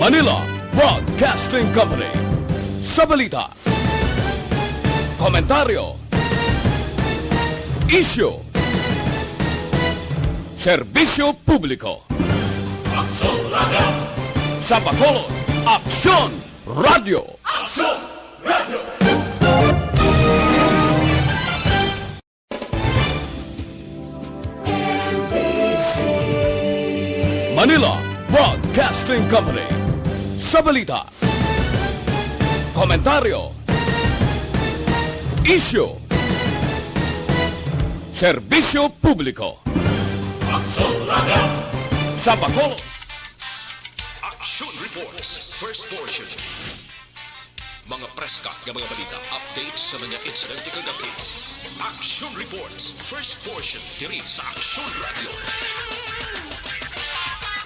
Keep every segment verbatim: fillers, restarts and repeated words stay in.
Manila Broadcasting Company. Sa balita, komentaryo, isyu, serbisyo publiko. Aksyon Radio. Sa Bacolod, Aksyon Radio. Aksyon Radio. Manila Broadcasting Company. Sa balita, komentaryo, isyu, serbisyo publiko. Aksyon Radio. Sa Bacolod. Action Reports, first portion. Mga preska nga mga balita, updates sa mga insidente kagabi. Action Reports, first portion, diri sa Action Radio.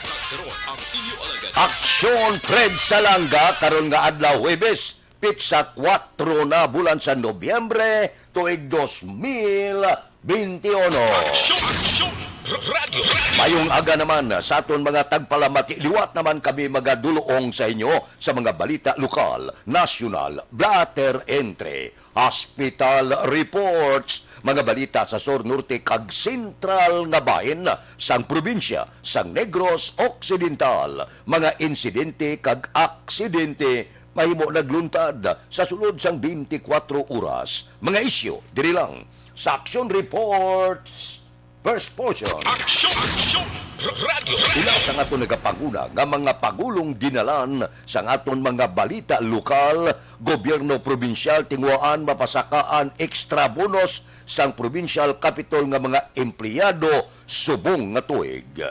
Kag karon ang inyo alagad. Aksyon Fred Salanga, karon nga adlaw, Huwebes, pitsa kuwatro na bulan sa Nobyembre, tuig dos mil benti uno. Aksyon! Aksyon! R-, Radyo! Radyo! Mayong aga naman sa aton mga tagpalamati. Liwat naman kami magadulong sa inyo sa mga balita lokal, nasyonal, blatter entry, hospital reports, mga balita sa sur, norte, kag sentral nga bahin sang probinsya sang Negros Occidental, mga insidente kag aksidente mahimo nagluntad sa sulod sang twenty-four oras. Mga isyu diri lang sa Action Reports, first portion. Aksyon! Aksyon! R-, Radyo! Ila sang aton nagapanguna nga mga pagulong dinalan sang aton mga balita lokal, gobyerno probinsyal, tinguhaan, mapasakaan extra bonus sang provincial capitol nga mga empleyado subong nga tuig.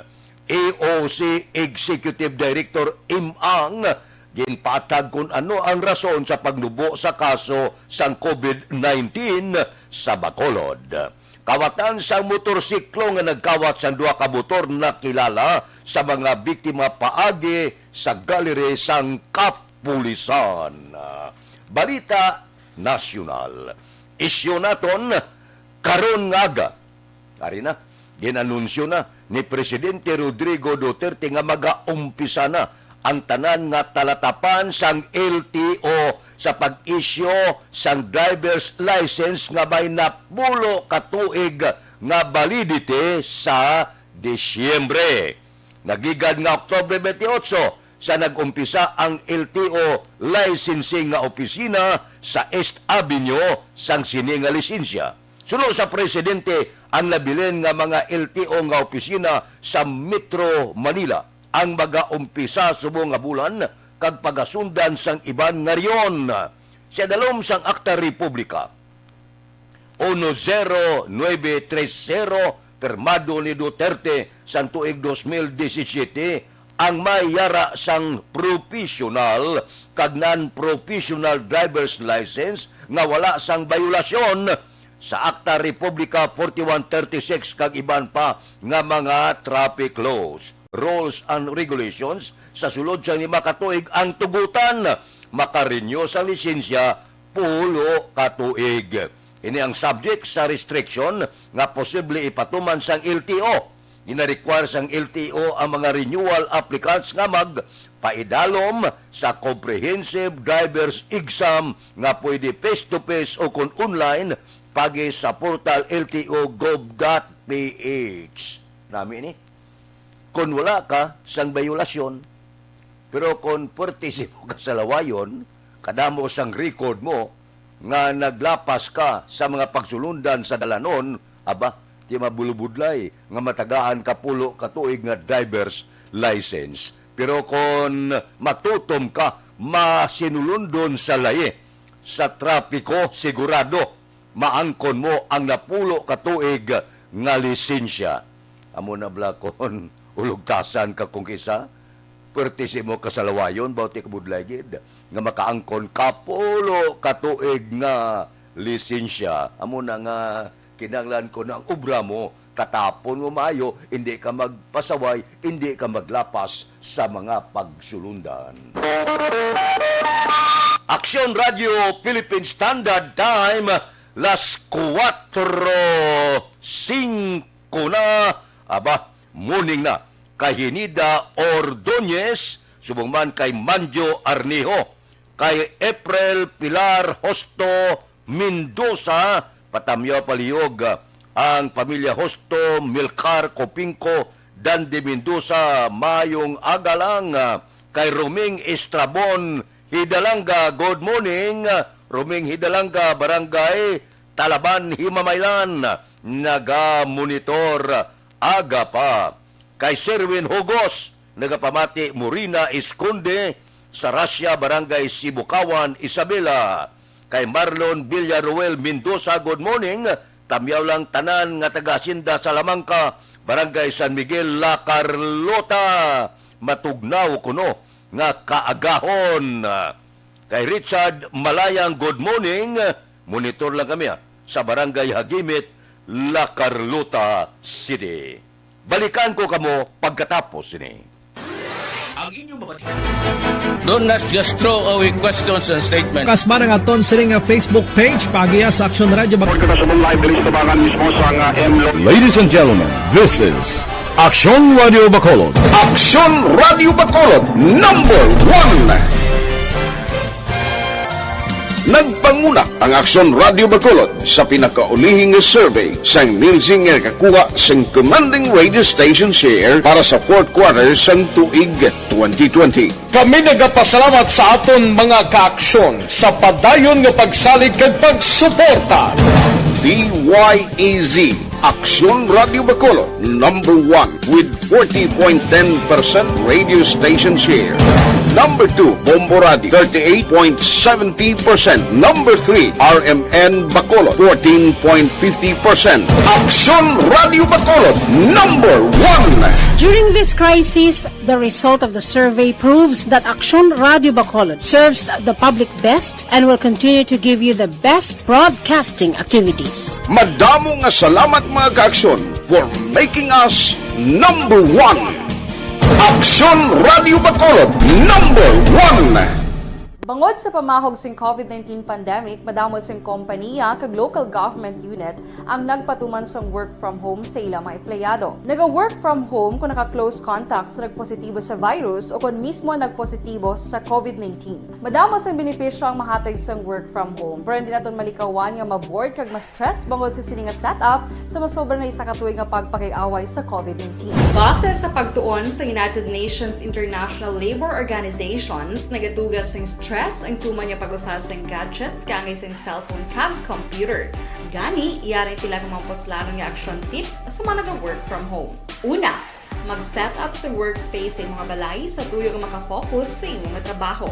E O C Executive Director Im Ang ginpatag kon ano ang rason sa pagnubo sa kaso sang COVID nineteen sa Bacolod. Kawatan sang motorsiklo nga nagkawat sang duha ka motor nakilala sa mga biktima paagi sa gallery sang kapulisan. Balita nasyonal. Isyu naton karon nga aga. Ari na, ginanunsyo na ni Presidente Rodrigo Duterte nga magaumpisa na ang tanan nga talatapan sang L T O sa pag-isyu sang driver's license nga may napulo ka tuig nga validity sa Disyembre. Nagligad nga Oktubre twenty-eight sa nag-umpisa ang L T O licensing nga opisina sa East Avenue sang sini nga lisensya. Suno sa presidente, ang nabilin nga mga L T O nga opisina sa Metro Manila ang magaumpisa subong nga bulan kag pagasundan sang iban nga rehiyon. Sa idalom sang Akta Republika, uno zero nuebe tres zero, pirmado ni Duterte sang tuig dos mil disisiyete, ang may yara sang professional kag non-professional driver's license nga wala sang bayolasyon sa Akta Republika forty-one thirty-six kag iban pa nga mga traffic laws, rules and regulations sa sulod sang lima ka tuig ang tugutan maka-renew sang lisensya pulo ka tuig. Ini ang subject sa restriction nga posible ipatuman sang L T O. Gina-require sang L T O ang mga renewal applicants nga magpaidalom sa comprehensive driver's exam nga pwede face-to-face o kon online pagi sa portal L T O gov dot P H. Nami ni. Kon wala ka sang bayolasyon, pero kon pwerte sa imo kasalawayon, kadamo sang record mo nga naglapas ka sa mga pagsulundan sa dalanon, aba, di mabulubudlay nga matagaan ka pulo ka tuig nga driver's license. Pero kon matutom ka, masinulundon sa layi sa trapiko, sigurado maangkon mo ang napulo ka tuig nga lisensya. Amo na bala kon ulugtasan ka kung kisa, pwerte sa imo kasalawayon, bawti kabudlay gid nga makaangkon ka pulo ka tuig nga lisensya. Amo na nga kinahanglan ko na ang obra mo katapon mo maayo, hindi ka magpasaway, hindi ka maglapas sa mga pagsulundan. Aksyon Radio Philippine Standard Time, las kuwatro singko na. Aba, morning na. Kahinida Ordonez, Subong man kay Manjo Arnijo, kay April Pilar Hosto Mendoza, patamyaw palihog, ah, ang pamilya Hosto, Milcar Copingco, Dandi Mendoza, mayong aga lang, ah, kay Roming Estrabon Hidalanga, good morning, ah, Roming Hidalanga, Barangay Talaban, Himamaylan, naga-monitor aga pa. Kay Serwin Hugos, nagapamati Morina Esconde, sa Rasya, Barangay Sibukawan, Isabela. Kay Marlon Villaruel Mendoza, good morning. Tamyaw lang tanan nga taga-Hacienda Salamanca, Barangay San Miguel, La Carlota. Matugnaw kuno nga kaagahon. Kay Richard Malayang, good morning. Monitor lang kami, ah, sa Barangay Hagimit, La Carlota City. Balikan ko kamo pagkatapos sini. Ang inyong mabati. Don't not just throw away questions and statements. Kasba nga aton sini nga Facebook page, paagiha sa Aksyon Radio Bac- Report ko na sa live diri sa Tabangan mismo sa nga M Lo- Ladies and gentlemen, this is Aksyon Radio Bacolod. Aksyon Radio Bacolod, number one. Nagpanguna ang Aksyon Radio Bacolod sa pinakaulihi nga survey sang Nielsen nga nakakuha sang commanding radio station share para sa fourth quarter sang tuig twenty twenty. Kami nagapasalamat sa aton mga kaaksyon sa padayon nga pagsalig kag pagsuporta. D Y E Z, Aksyon Radio Bacolod, number one with forty point ten percent radio station share. Number two, Bombo Radio, thirty-eight point seventy percent. Number three, R M N Bacolod, fourteen point fifty percent. Aksyon Radio Bacolod, number one. During this crisis, the result of the survey proves that Aksyon Radio Bacolod serves the public best and will continue to give you the best broadcasting activities. Madamo nga salamat, mga kaaksyon, for making us number one. Aksyon Radio Bacolod, number one. Bangod sa pamahog sing COVID nineteen pandemic, madamo sing kompanya kag local government unit ang nagpatuman sang work from home sa ila mga empleyado. Naga-work from home kon naka-close contact sa nagpositibo sa virus o kon mismo nagpositibo sa COVID nineteen. Madamo sang benepisyo ang mahatag sang work from home, pero hindi naton malikawan nga ma-bored kag ma-stress bangod sa sini nga setup sa masobra na isa ka tuig nga pagpakig-away sa COVID nineteen. Base sa pagtuon sa United Nations International Labour Organizations, nagatuga sing stress ang tuman nga pag-usa sing gadgets kaangay sing cellphone kag computer. Gani, yari pila ka mga puslanon nga action tips sa mga naga-work from home. Una, mag-set up sa workspace sa imong balay sa tuyo nga makafocus sa imong trabaho.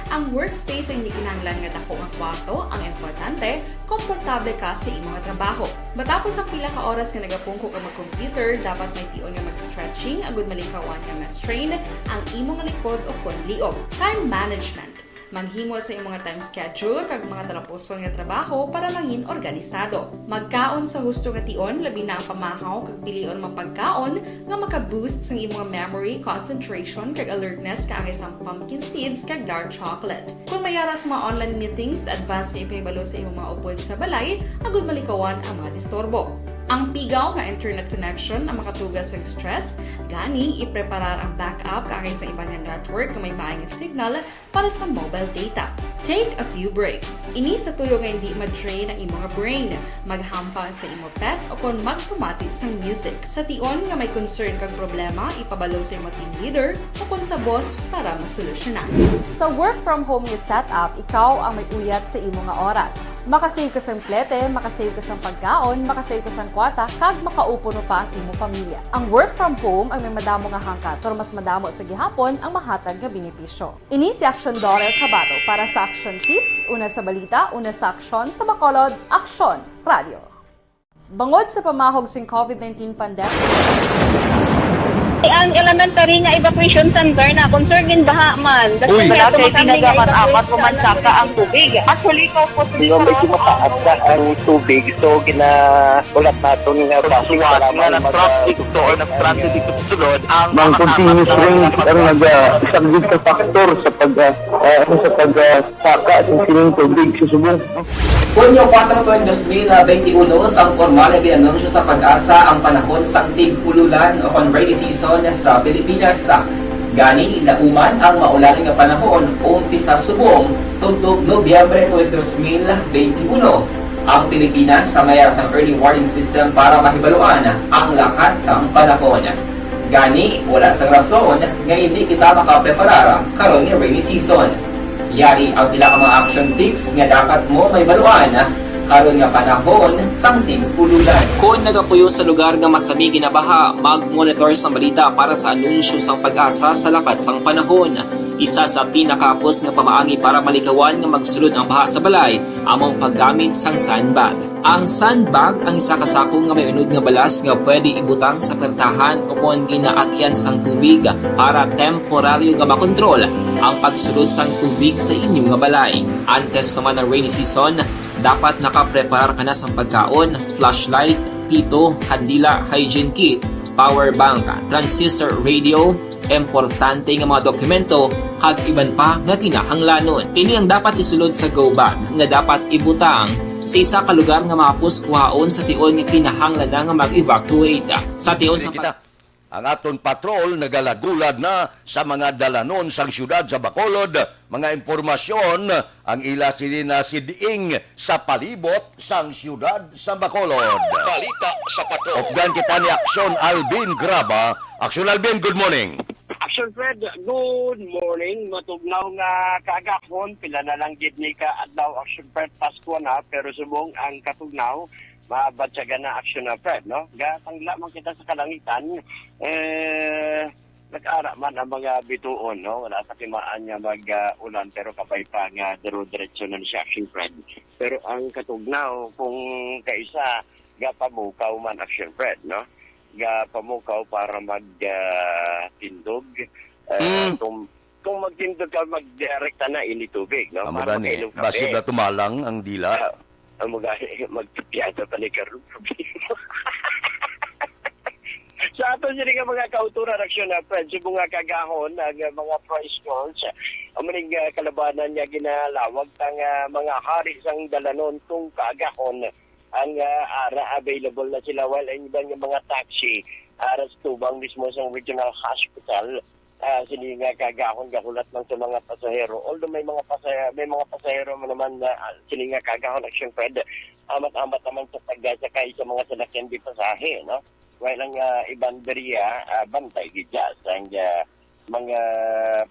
Ang workspace ang hindi kinahanglan nga dako nga kwarto, ang importante, komportable ka sa imong trabaho. Matapos ang pila ka oras nga nagapungko ka mag-computer, dapat may tion nga mag-stretching agud malikawan nga ma-strain ang imong likod o kon liog. Time management. Maghimo sa imong time schedule kag mga talapuson nga trabaho para mangin organisado. Magkaon sa husto nga tion, labi na ang pamahaw kag pilion mga pagkaon nga maka-boost sang imong memory, concentration, kag alertness kaangay sang pumpkin seeds kag dark chocolate. Kon may ara sa mga online meetings, advance nga ipahibalo sa imong mga upod sa balay agud malikawan ang mga disturbo. Ang pigaw nga internet connection ang makatuga sang stress, gani ipreparar ang backup kaangay sa iban nga network nga may maay nga signal para sa mobile data. Take a few breaks. Ini sa tuyo nga hindi ma-drain ang imong brain. Maghampang sa imong pet o kon magpamati sang music. Sa tion nga may concern kag problema, ipabalo sa imong team leader o kon sa boss para masolusyonan. Sa work from home nga setup, ikaw ang may uyat sa imo nga oras. Makasave ka sang plete, makasave ka sang pagkaon, makasave ka sang kwarta, kag makaupuno pa ang imo pamilya. Ang work from home ang may madamo nga hangkat, pero mas madamo sa gihapon ang mahatag nga benepisyo. Ini si Aksyon Dorel Cabato para sa Aksyon Tips, una sa balita, una sa aksyon, sa Bacolod, Aksyon Radio. Bangod sa pamahog sing COVID nineteen pandemic, ang elementary nga evacuation center na concern gin baha man. Uy. Wala kay tinaga man amat o man saka ang tubig. Actually, ko po. Di ba, medyo mataas na ang tubig, so ginaulat naton nga nga na-traffic to or na-stranded dito sa sulod ang mga continuous rain ang nag-, ah, isa gid ka factor sa pag, ah, ah, ano, sa pag, ah, saka sa sining tubig sa subong. Hunyo kuwatro tuig dos mil benti uno, sang pormal nga gin-anunsyo sa PAGASA ang panahon sang tig-ululan o kon rainy season sa Pilipinas. Gani, nahuman ang maulan nga panahon umpisa subong tubtob Nobyembre twenty twenty-one. Ang Pilipinas sa mayara sang early warning system para mahibaluan ang lakat sang panahon. Gani, wala sang rason nga hindi kita makapreparar karon nga rainy season. Yari ang pila ka mga action tips nga dapat mo mahibaluan karon nga panahon sang tig-ulunan. Kon nagapuyo sa lugar nga masami ginabaha, mag-monitor sang balita para sa anunsyo sang PAGASA sa lakat sang panahon. Isa sa pinakahapos nga pamaagi para malikawan nga magsulod ang baha sa balay amo ang paggamit sang sandbag. Ang sandbag ang isa ka sako nga may unod nga balas nga pwede ibutang sa pertahan o kon ginaagyan sang tubig para temporaryo nga makontrol ang pagsulod sang tubig sa inyo nga balay. Antes naman ang rainy season, dapat nakapreparar ka na sang pagkaon, flashlight, pito, kandila, hygiene kit, power bank, transistor radio, importante nga mga dokumento, kag iban pa nga kinahanglanon. Ini ang dapat isulod sa go bag nga dapat ibutang sa isa ka lugar nga mahapos kuhaon sa tion nga kinahanglan na nga mag-evacuate. Sa tion sa Kita, ang aton patrol nagalagulad na sa mga dalanon sang siyudad sa Bacolod. Mga impormasyon, ang ila sini na siding sa palibot sang siyudad sa Bacolod. Balita sa patrol. Updan kita ni Aksyon Alvin Graba. Aksyon Alvin, good morning. Action Fred, good morning. Matugnaw nga kaagahon, pila na lang gid ni ka adlaw, Action Fred, Pasko na, pero subong ang katugnaw, mabatyagan na, Action Fred, no? Gatangla man kita sa kalangitan, eh, nag-ara man ang mga bituon, no? Wala sa timaan nga mag, ah, ulan, pero kabay pa nga diro-diretso na siya, Action Fred. Pero ang katugnaw, kung kaisa, gapamukaw man, Action Fred, no? Gapamukaw para mag, ah, tindog. Eh, Mm. kung, kung magtindog ka, magdirekta na ini tubig, no? Amo Para gani, makainom kape. Basig na tumalang ang dila. Ah, amo gani, magpipiada pa ni karon, problema. Sa aton sini nga mga kauturan, Action, ah, Fred, subong nga kaagahon ang, ah, mga price calls, amo ning, ah, kalabanan nga ginalawag sang, ah, mga hari sang dalanon kung kaagahon ang, ah, ara available na sila, while ang iban nga mga taxi ara sa tubang mismo sang regional hospital, ah, sini nga kaagahon gahulat lang sa mga pasahero. Although may mga pasa-, may mga pasahero man naman na, ah, sini nga kaagahon, Action Fred, amat-amat naman sa pagsakay sa mga salakyan di pasahe, no? While ang, ah, iban diriya, ah, bantay gid dya sa, ah, mga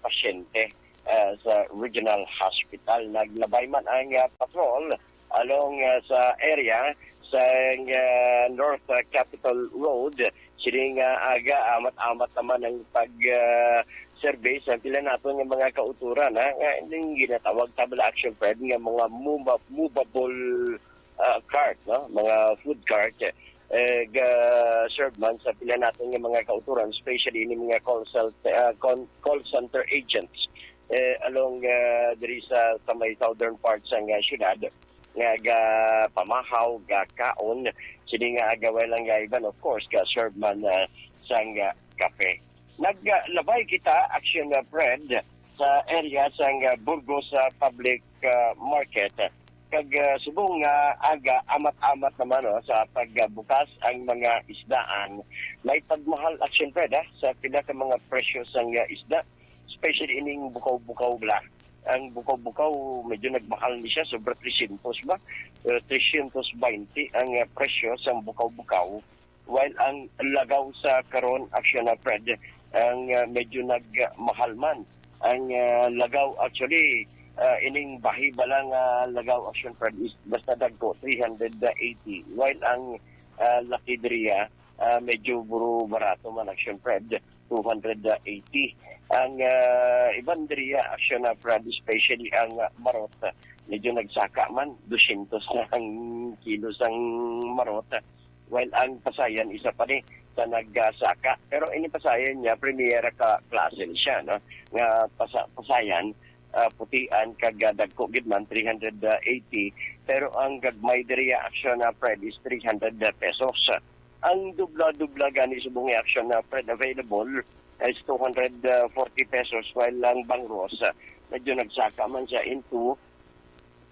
pasyente, ah, sa regional hospital. Naglabay man ang, ah, patrol along, ah, sa area sa, ah, North, ah, Capitol Road. Sini nga aga, amat-amat naman ang pag, ah, survey sa pila nato nga mga kauturan, ha, nga ining ginatawag ta bala, Action Fred, nga mga mova-, movable, ah, cart, no? Mga food cart, eh, ga-serve man sa pila nato nga mga kauturan, especially ini mga call cel-, ah, con-, call center agents, eh, along, ah, diri sa, sa may southern part sang, ah, syudad, nga gapamahaw, gakaon, sini nga aga, while ang iban, of course, ga-serve man, ah, sang, ah, kape. Naglabay kita, Action, ah, Fred, sa area sang, ah, Burgos, ah, Public, ah, Market. Kag, ah, subong nga aga, amat-amat naman, no, sa pagbukas ang mga isdaan. May pagmahal, Action Fred, ha, sa pila ka mga presyo sang, ah, isda, especially ining bukaw-bukaw bala. Ang bukaw-bukaw, medyo nagmahal ni siya, sobra trescientos ba? Eh, trescientos baynte ang, ah, presyo sang bukaw-bukaw. While ang lagaw sa karon, Action, ah, Fred, ang, ah, medyo nagmahal man. Ang, ah, lagaw, actually, ah, ining bahi bala nga lagaw, Action Fred, is basta dagko, three hundred eighty. While ang, ah, laki diriya, ah, medyo buro barato man, Action Fred, two hundred eighty. Ang, ah, iban diriya, Action, ah, Fred, especially ang, ah, marot, ah, medyo nagsaka man, dosyentos na ang kilo sang marot. While ang pasayan, isa pa ni sa nagsaka. Pero ini pasayan niya, primera ka klase ni siya, no? Nga pasa-, pasayan, ah, putian, kag, ah, dagko gid man, three hundred eighty. Pero ang gagmay diri, Action, ah, Fred, is three hundred pesos. Ang dubla-dubla gani subong nga, Action, ah, Fred, available is two hundred forty pesos, while ang bangros, ah, medyo nagsaka man siya into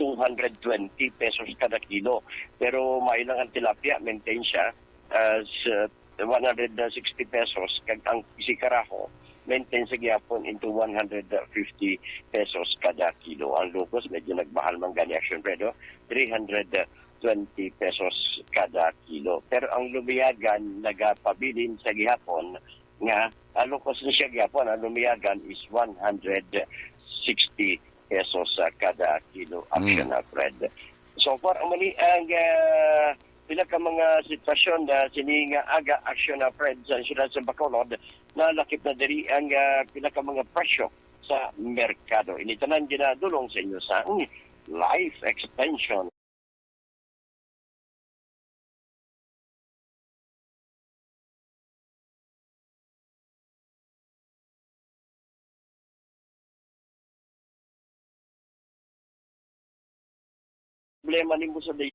two hundred twenty pesos kada kilo. Pero maayo lang ang tilapia, maintain siya, ah, sa one hundred sixty pesos, kag ang sikaraho, maintain sa gihapon into one hundred fifty pesos kada kilo. Ang lukos, medyo nagmahal man gani, Action Fred, oh, three hundred twenty pesos kada kilo. Pero ang lumiyagan nagapabilin sa gihapon nga, ah, lukos na siya gihapon. Ang lumiyagan is one hundred sixty pesos sa kada kilo, Action, ah, Fred. So far, amo ni ang, ah, pila ka mga sitwasyon na sini nga aga, Action, ah, Fred, sa siyudad sa Bacolod, nalakip na diri ang, ah, pila ka mga presyo sa merkado. Ini tanan ginadulong sa inyo sa, mm, Life Extension. Problema nimo sa day.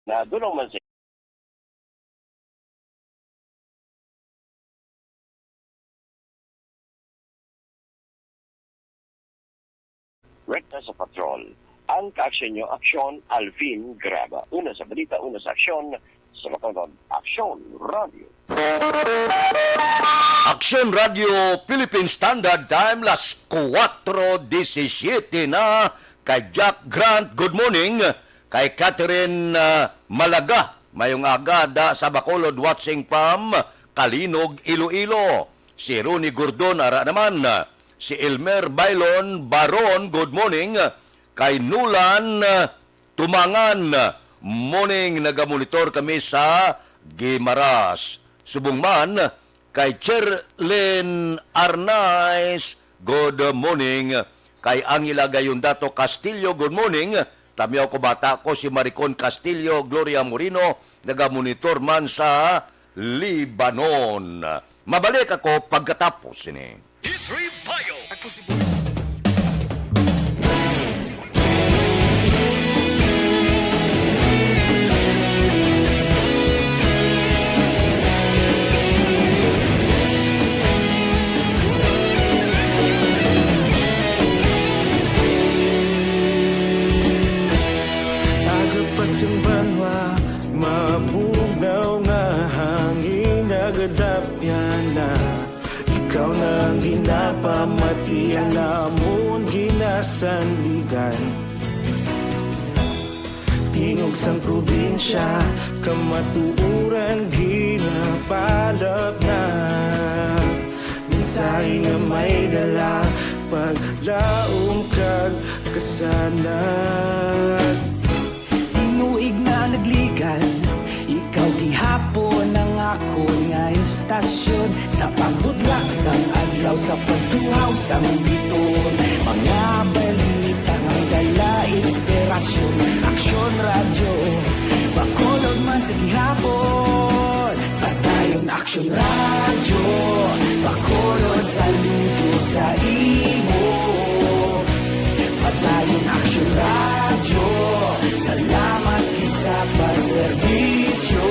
Nadulong man si Rekta sa Patrol. Ang kaaksyon nyo, aksyon, Alvin Graba. Una sa balita, una sa aksyon, sa Bacolod, Aksyon Radio. Aksyon Radio Philippine Standard Time, las kuwatro disisiete na, kay Jack Grant, good morning. Kay Catherine, ah, Malaga, mayong aga da sa Bacolod, watching from Calinog, Iloilo. Si Ronnie Gordon, ara naman. Si Elmer Bailon Baron, good morning. Kay Nulan, ah, Tumangan, morning, nagamonitor kami sa Guimaras. Subong man, kay Cherlyn Arnaiz, good morning. Kay Angela Gayondato Castillo, good morning. Tamyaw ko, bata ko, si Maricon Castillo, Gloria Moreno, nagamonitor man sa Lebanon. Mabalik ako pagkatapos sini. Ako si Boy. Aga pa sing banwa, mabugnaw nga hangin, nagadapyan na. Ikaw na ang ginapamati, ang amon ginasandigan. Tingog sang probinsya, kamatuoran ginapalapnag. Mensahe nga may dala, paglaom kag kasanag. Tinuig na nagligan, ikaw gihapon ang akon nga estasyon. Sa pagbudlak sang adlaw, sa pagtuhaw sang biton, mga balita nga dala inspirasyon. Aksyon Radyo, Bacolod man sa gihapon. Padayon Aksyon Radyo, Bacolod, saludo sa imo. Padayon Aksyon Radyo, salamat gid sa pagserbisyo.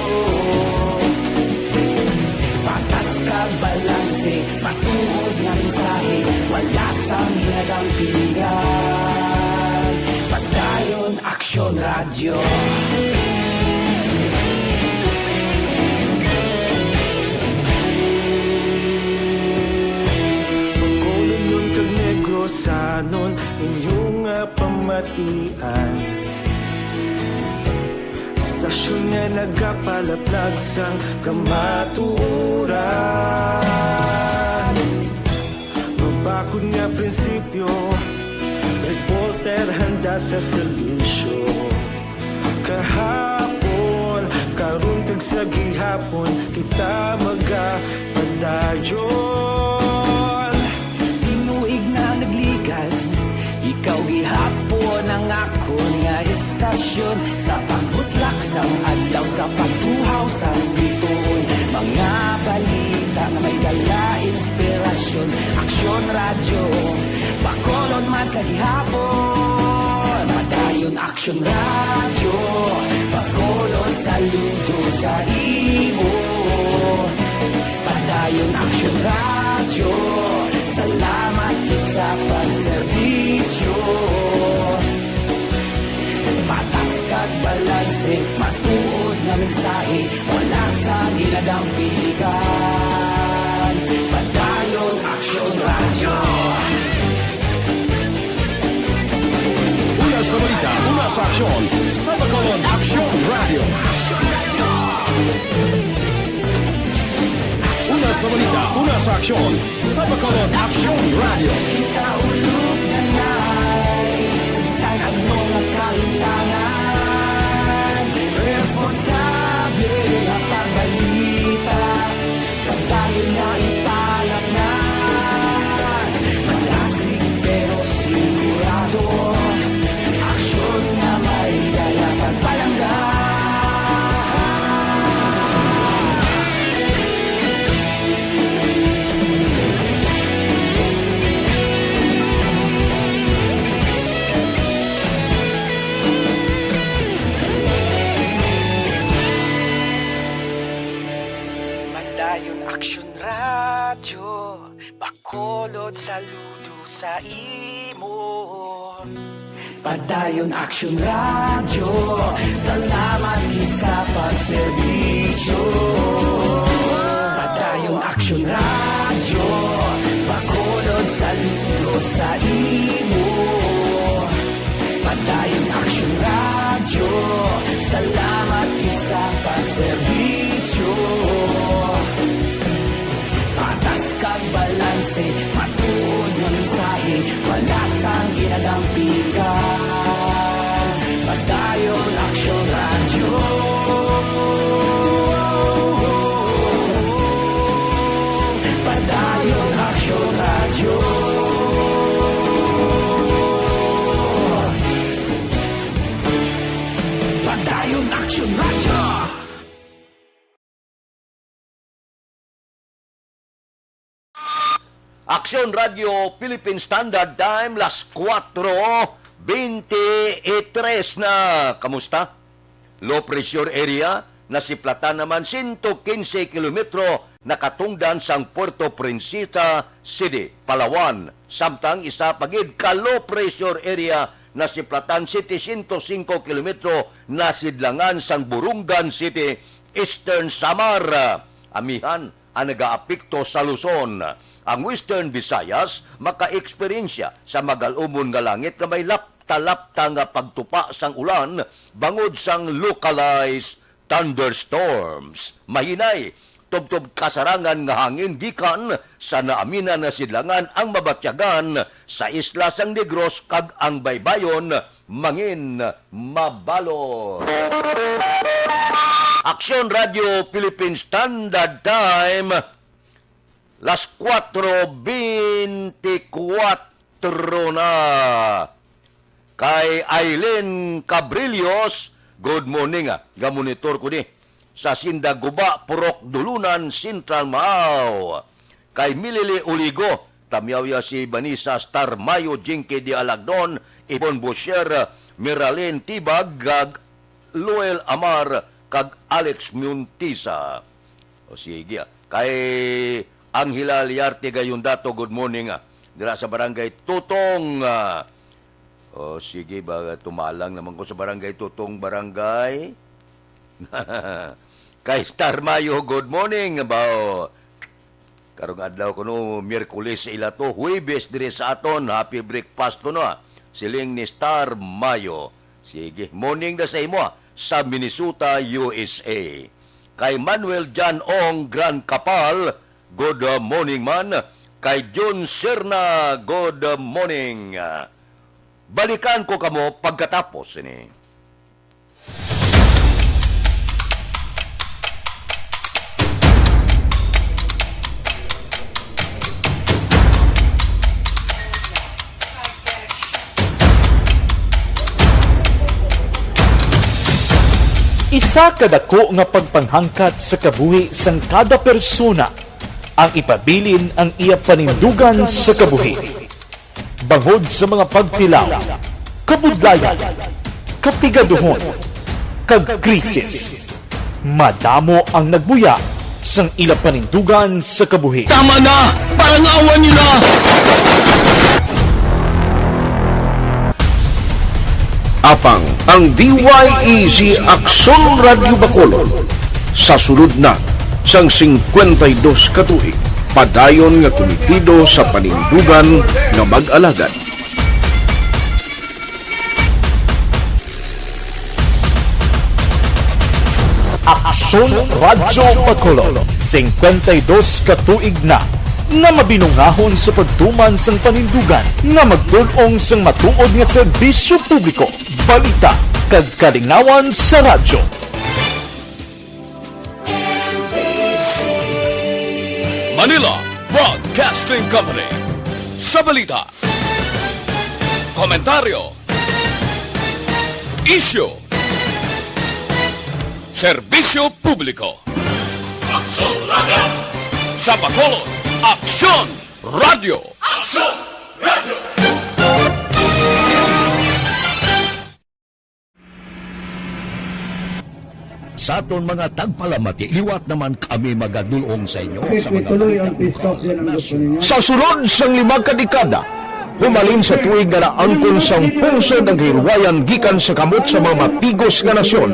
Patas kag balanse, matuod nga mensahe, wala sang hinadampingan. Padayon Aksyon Radyo. Bacolodnon kag Negrosanon, inyo nga pamatian. Estasyon nga nagapalaplag sang kamatuoran. Mabakod nga prinsipyo, reporter handa sa serbisyo. Kahapon, karon, kag sa gihapon, kita magapadayon. Tinuig na nagligan, ikaw gihapon ang akon nga estasyon. Sa pagbutlak sang adlaw, sa pagtuhaw sang bituon, mga balita nga may dala inspirasyon. Aksyon Radyo, Bacolod man sa gihapon. Padayon Aksyon Radyo, Bacolod, saludo Imo, Padayon Aksyon Radyo, salamat gid sa pagserbisyo. Patas kag balanse, matuod nga mensahe, wala sang ginadampigan. Padayon Aksyon Radyo. Una sa balita, una sa aksyon, sa Bacolod Aksyon Radyo. Una sa balita, una sa aksyon, sa Bacolod Aksyon Radyo. Kita ulog na nay, sa bisan ano nga kahintangan, responsable nga pagbalita. Padayon nga ipalaknag, malasig pero sigurado, aksyon nga may dala kag palangga. Padayon Aksyon Radyo, Bacolod, saludo sa imo. Padayon Aksyon Radyo, salamat gid sa pagserbisyo. Padayon Aksyon Radyo, Bacolod, saludo sa imo. Padayon Aksyon Radyo, salamat gid sa pagserbisyo. Patas kag balanse, matuod nga mensahe, wala sang ginadampigan. Padayon Aksyon Radyo. Padayon Aksyon Radyo. Padayon Aksyon Radyo. Aksyon Radyo Philippine Standard Time, las kuwatro bente y tres na. Kamusta? Low pressure area nasiplatan naman sento kinse kilometro nakatungdan sang Puerto Princesa City, Palawan. Samtang isa pa gid ka low pressure area nasiplatan setecientos singko kilometro nasidlangan sang Borongan City, Eastern Samar. Amihan ang nagaapekto sa Luzon. Ang Western Visayas makaeksperyensya sa magal-umon nga langit nga may lapta-lapta nga pagtupa sang ulan bangod sang localized thunderstorms. Mahinay, tubtob kasarangan nga hangin gikan sa naaminan nga sidlangan ang mabatyagan sa isla sang Negros kag ang baybayon mangin mabalot. Aksyon Radyo Philippine Standard Time, las kuwatro bente kuwatro na. Kay Aileen Cabrillos, good morning, ah. Ga-monitor ko ni sa Sinda Guba, Purok Dulunan, Central Maaw. Kay Milili Uligo, tamyaw ya si Vanessa Star Mayo, Jinky de Alagdon, Ipon Bosher, Miralyn Tibag, kag Loel Amar, kag Alex Muntisa. O sige, ah. Kay Angela Liarte Gayondato, good morning, ah. Dira sa Barangay Tutong, ah. O sige, ba, tumalang naman ko sa Barangay Tutong, Barangay. Kay Star Mayo, good morning, bao. Karong adlaw kuno, Miyerkules sa ila to, Huwebes diri sa aton, happy breakfast kuno, ah. Siling ni Star Mayo. Sige, morning na sa imo, ah, sa Minnesota, U S A. Kay Manuel John Ong Gran Kapal, good, uh, morning man. Kay Jun Serna, good, uh, morning. Balikan ko kamo pagkatapos ini. Isa ka dako nga pagpanghangkat sa kabuhi sang kada persona ang ipabilin ang iya panindugan sa kabuhi. Bangod sa mga pagtilaw, kabudlayan, kapigaduhon, kag krisis. Madamo ang nagbuya sang ila panindugan sa kabuhi. Tama na! Parangawan niyo na! Apang ang D Y E Z Aksyon Radyo Bacolod sa sulod na sang singkwenta y dos ka tuig, padayon nga kumitido sa panindugan nga mag-alagad. Aksyon Radyo Bacolod, singkwenta y dos ka tuig na nga mabinungahon sa pagtuman sang panindugan nga magtul-ong sang matuod nga serbisyo publiko, balita, kag kalingawan sa radyo. Manila Broadcasting Company. Sa balita, komentaryo, isyu, serbisyo publiko. Aksyon Radyo! Sa Bacolod, Aksyon Radyo! Aksyon Radyo! Sa aton mga tagpalamati, liwat naman kami magadul-ong sa inyo sa mga balita lokal, nasyonal. Sa sulod sang lima ka dekada, humalin sa tuig nga naangkon sang pungsod ang kahilwayan gikan sa kamot sa mga mapigos nga nasyon,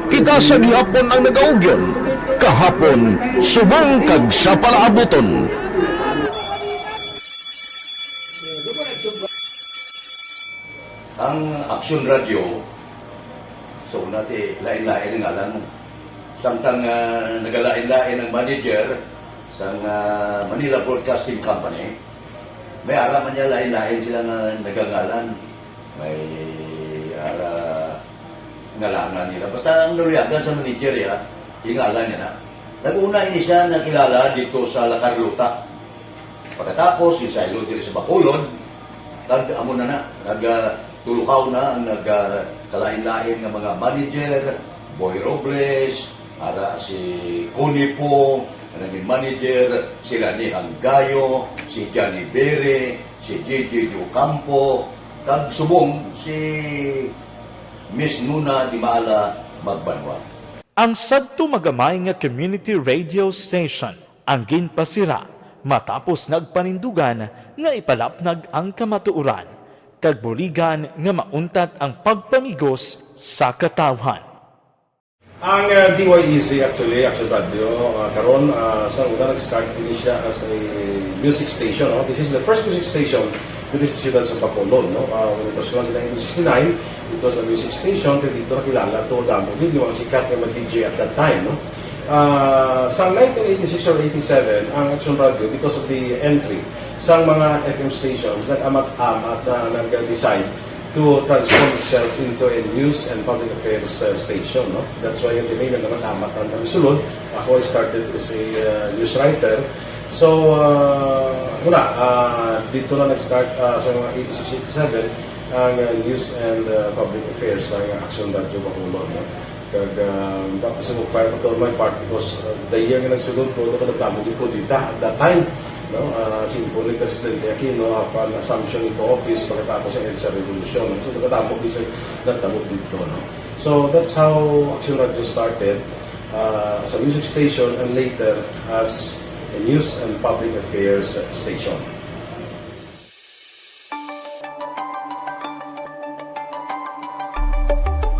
kita sa gihapon ang nagaugyon, kahapon, subong kag sa palaabuton. Ang Aksyon Radyo, so, una ti, lain-lain ang ngalan mo. Samtang, ah, nagalain-lain ang manager sang, ah, Manila Broadcasting Company, may ara man niya lain-lain sila nga nagangalan. May ara ngalangan nila. Basta ang naluyagan sa manager, ya, ingalan niya na. Nag-una ini siya nakilala dito sa La Carlota. Pagkatapos, insaylo diri sa Bacolod, kag amo na na, nag, ah, tulukaw na ang nag, ah, kalain-lain nga mga manager, Boy Robles, ara si Connie Pong, nga naging manager, sila ni Hanggayo, si Johnny Bere, si J J Ocampo, kag subong si Miss Nuna Dimala Magbanwa. Ang sadto magamay nga community radio station ang ginpasira matapos nagpanindugan nga ipalapnag ang kamatuoran kag buligan nga mauntat ang pagpamigos sa katawhan. Ang, ah, D Y E Z actually, Action Radio, ah, karon, ah, sa una nag-start ini siya as a music station, no? This is the first music station dito sa siyudad sa Bacolod, no? Ah, when it was launched in nineteen sixty-nine, it was a music station, pero dito nakilala to, damo gid yung mga sikat nga mga D J at that time, no? Ah, sa nineteen eighty-six or eighty-seven, ang Action Radio, because of the entry sa mga F M stations, nag-amat-amat na nag-decide to transform itself into a news and public affairs, uh, station, no? That's why yung tinignan naman, amat ang kami sulod. Ako, I started as a, uh, news writer. So, uh, muna, uh, dito na nag-start, uh, sa mga eighty-six, eighty-seven, ang, uh, news and, uh, public affairs sa Action Radio Bacolod, no? Kag, ah, tapos sa mag-file ko to on my part because, ah, the year nga nagsulod ko, ito ko nagtamo di ko dita at that time, no? Ah, simple ni Presidente Aquino, apan assumption into office pagkatapos sa EDSA Revolution. So, nagtamo di sa nagtamo dito, no? So, that's how Action Radio started, ah, as a music station and later as a news and public affairs station.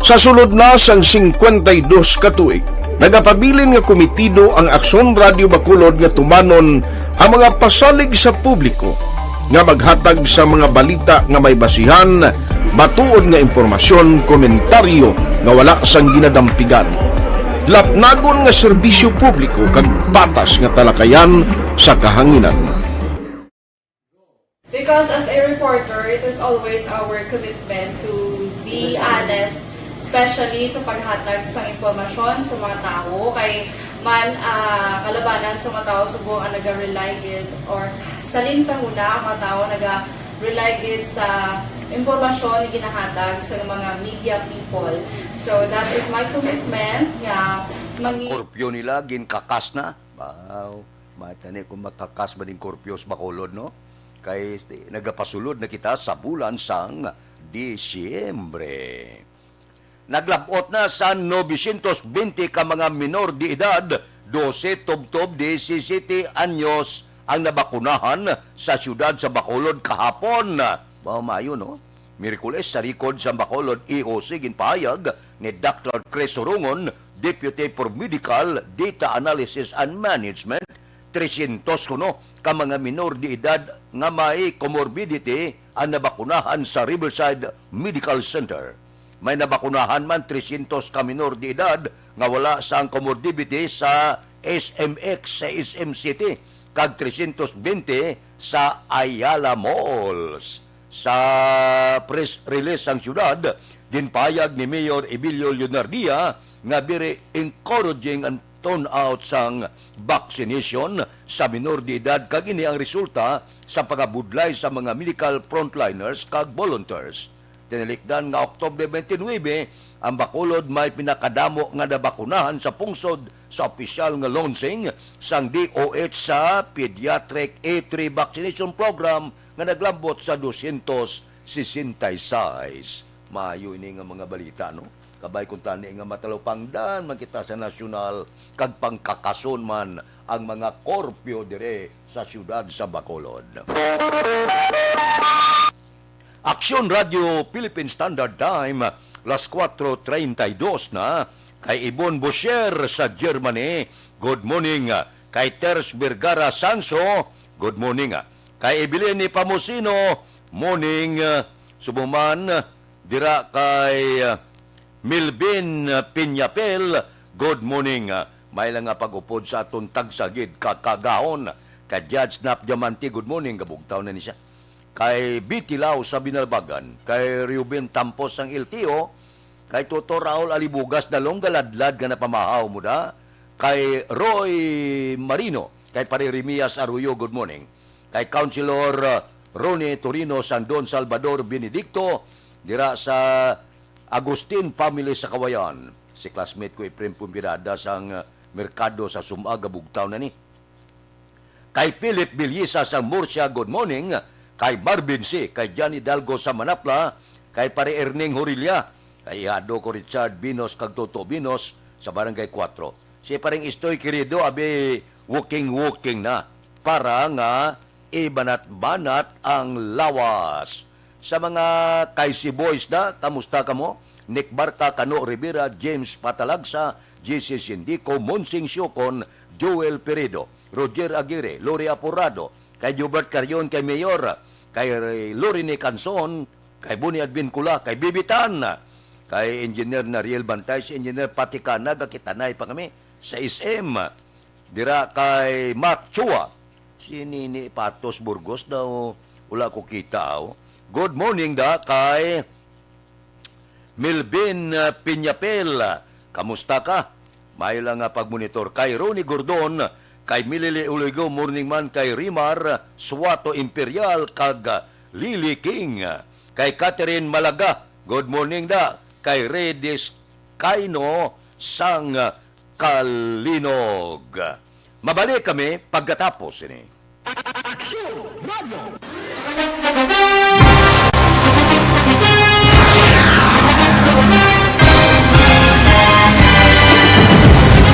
Sa sulod na sang singkwenta y dos ka tuig, nagapabilin nga komitido ang Aksyon Radio Bacolod nga tumanon ang mga pasalig sa publiko nga maghatag sa mga balita nga may basihan, matuod nga impormasyon, komentaryo nga wala sang ginadampigan, lapnagon nga serbisyo publiko kag patas nga talakayan sa kahanginan. Because as a reporter, it is always our commitment to be honest, especially sa paghatag sa impormasyon sa mga tawo. Kay man, ah, kalabanan sa mga tawo subong ang naga-rely gid, or salin sa huna ang mga tawo naga-rely gid sa impormasyon nga ginahatag sa mga media people. So that is my commitment nga mangi- Korpyo nila ginkakas na. Wow. Matani kung makakas ba ning korpyo sa Bacolod, no? Kay nagapasulod na kita sa bulan sang Disyembre. Naglab-ot na sa novecientos bente ka mga minor de edad, dose tubtob disisiyete anyos, ang nabakunahan sa siyudad sa Bacolod kahapon. Mao maayo, no? Miyerkules, sa record sa Bacolod E O C, ginpahayag ni Doctor Chris Surungon, Deputy for Medical, Data Analysis and Management, trescientos kuno ka mga minor de edad nga may comorbidity ang nabakunahan sa Riverside Medical Center. May nabakunahan man trescientos ka minor de edad nga wala sang comorbidity sa S M X sa S M City kag trescientos bente sa Ayala Malls. Sa press release sang siyudad, ginpahayag ni Mayor Ebilio Leonardia nga very encouraging ang turnout sang vaccination sa minor de edad, kag ini ang resulta sa pagabudlay sa mga medical frontliners kag volunteers. Tinalikdan nga October twenty-nine, ang Bacolod may pinakadamo nga nabakunahan sa pungsod sa opisyal nga launching sang D O H sa Pediatric A three Vaccination Program nga naglambot sa dosyentos sesenta y seis. Maayo ini nga mga balita, no? Kabay kung tani nga matalupangdan man kita sa nasyonal kag pangkakason man ang mga korpyo dire sa siyudad sa Bacolod. Aksyon Radio Philippine Standard Time, las kuwatro treinta y dos na. Kay Ibon Bosher sa Germany, good morning. Kay Ters Vergara Sanso, good morning. Kay Evelyn Pamusino, morning. Subong man, dira kay, ah, Milvin Piñapel, good morning. May lang nga pag-upod sa aton tagsa gid ka kagahon. Kay Judge Nap Diamante, good morning. Gabugtaw na ni siya. Kay Betty Lau sa Binalbagan, kay Reuben Tampos sang L T O, kay Toto Raul Alibugas, dalong galadlad nga napamahaw mo da, kay Roy Marino, kay Pare Remias Arroyo, good morning. Kay Councilor, uh, Ronnie Torino sang Don Salvador Benedicto, dira sa Agustin family sa Kawayan. Si classmate ko, Efren Pumpirada, sang, uh, merkado sa Sumag, gabugtaw na ni. Kay Philip Bilyisa sa Murcia, good morning. Kay Marvin C, kay John Hidalgo sa Manapla, kay Pare Erning Horilla, kay ihado ko Richard Binos kag Toto Binos sa Barangay Kuwatro. Si Pareng Istoy Querido, abi, walking-walking na para nga ibanat-banat ang lawas. Sa mga Kaisi Boys na, kamusta kamo? Nick Barca, Kano Rivera, James Patalagsa, J C Sindico, Monsing Siocon, Joel Peredo, Roger Aguirre, Lori Aporado, kay Jobert Carion, kay Mayor, kay Lorine Canson, kay Boni Advincula, kay Bibitan, kay Engineer Nariel Bantay, si Engineer Patika, nagakitanay pa kami sa S M. Dira kay Mac Chua, si Nini Patos Burgos daw, wala ko kita, aw. Good morning da kay Milvin, uh, Piñapel, kamusta ka? Maayo lang nga pagmonitor. Kay Ronnie Gordon, kay Milili Uligo, morning man kay Rimar Suato Imperial, kag, uh, Lily King. Kay Catherine Malaga, good morning da. Kay Redis Kaino sang, uh, Kalinog. Mabalik kami pagkatapos ini. Aksyon Radio.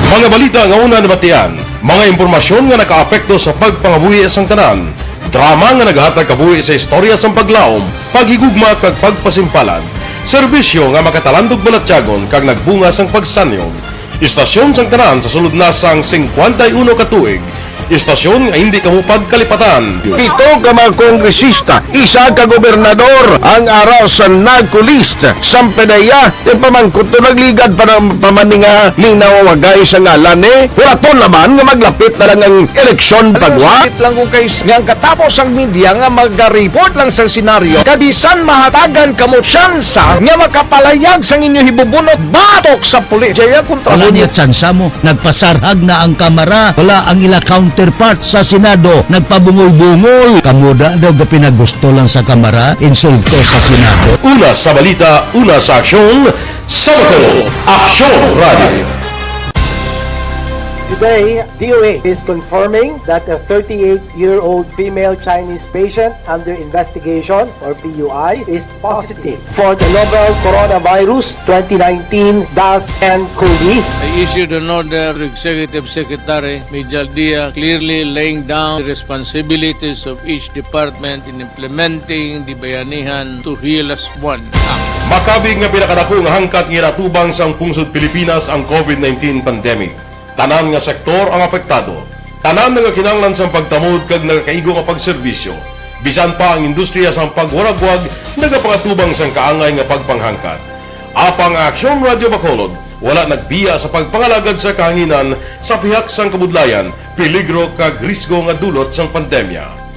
Mga balita nga una nabatian, mga impormasyon nga nakaapekto sa pagpangabuhi sang tanan, drama nga nagahatag kabuhi sa istorya sang paglaom, paghigugma kag pagpasimpalan, serbisyo nga makatalandog balatyagon kag nagbunga sang pagsanyog. Istasyon sang tanan sa sulod na sang singkwenta y uno ka tuig. Istasyon nga hindi kamo pagkalipatan. Pito ka mga kongresista, isa ka gobernador ang ara sa NAGCO list. Sampanaya, ti pamangkot to nagligad pa na, pa man ni nga ning nawawagay sa ngalan ni. Huraton naman nga maglapit na lang ang eleksyon. Ano, pagwa? Sakit lang kung kay s-, nga ang katapos ang media nga maga-report lang sa senaryo, kag bisan mahatagan kamo tsansa nga makapalayag sang inyo hibubunot batok sa pulis. Jaya kontra. Wala mo niya tsansa mo. Nagpasarhag na ang Kamara. Wala ang ila counterpart sa Senado. Nagpabungol-bungol. Kamo da daw gapinagusto lang sa Kamara. Insulto sa Senado. Una sa balita, una sa aksyon, sa Bacolod. Aksyon Radio. Today, D O H is confirming that a thirty-eight-year-old female Chinese patient under investigation, or P U I, is positive for the novel coronavirus twenty nineteen dash N cov. I issued an order to Executive Secretary Mijal Dia, clearly laying down the responsibilities of each department in implementing the Bayanihan to Hilas One Act. Makabig nga pinakadako nga hangkat nga ginatubang sang pungsod Pilipinas ang covid nineteen pandemic. Tanan nga sektor ang apektado. Tanan nagakinahanglan sang pagtamod kag nagakaigo nga pagserbisyo. Bisan pa ang industriya sang pagwaragwag nagapangatubang sang kaangay nga pagpanghangkat. Apang ang Aksyon Radyo Bacolod wala nagbiya sa pagpangalagad sa kahanginan sa pihak sang kabudlayan, peligro kag risgo nga dulot sang pandemya.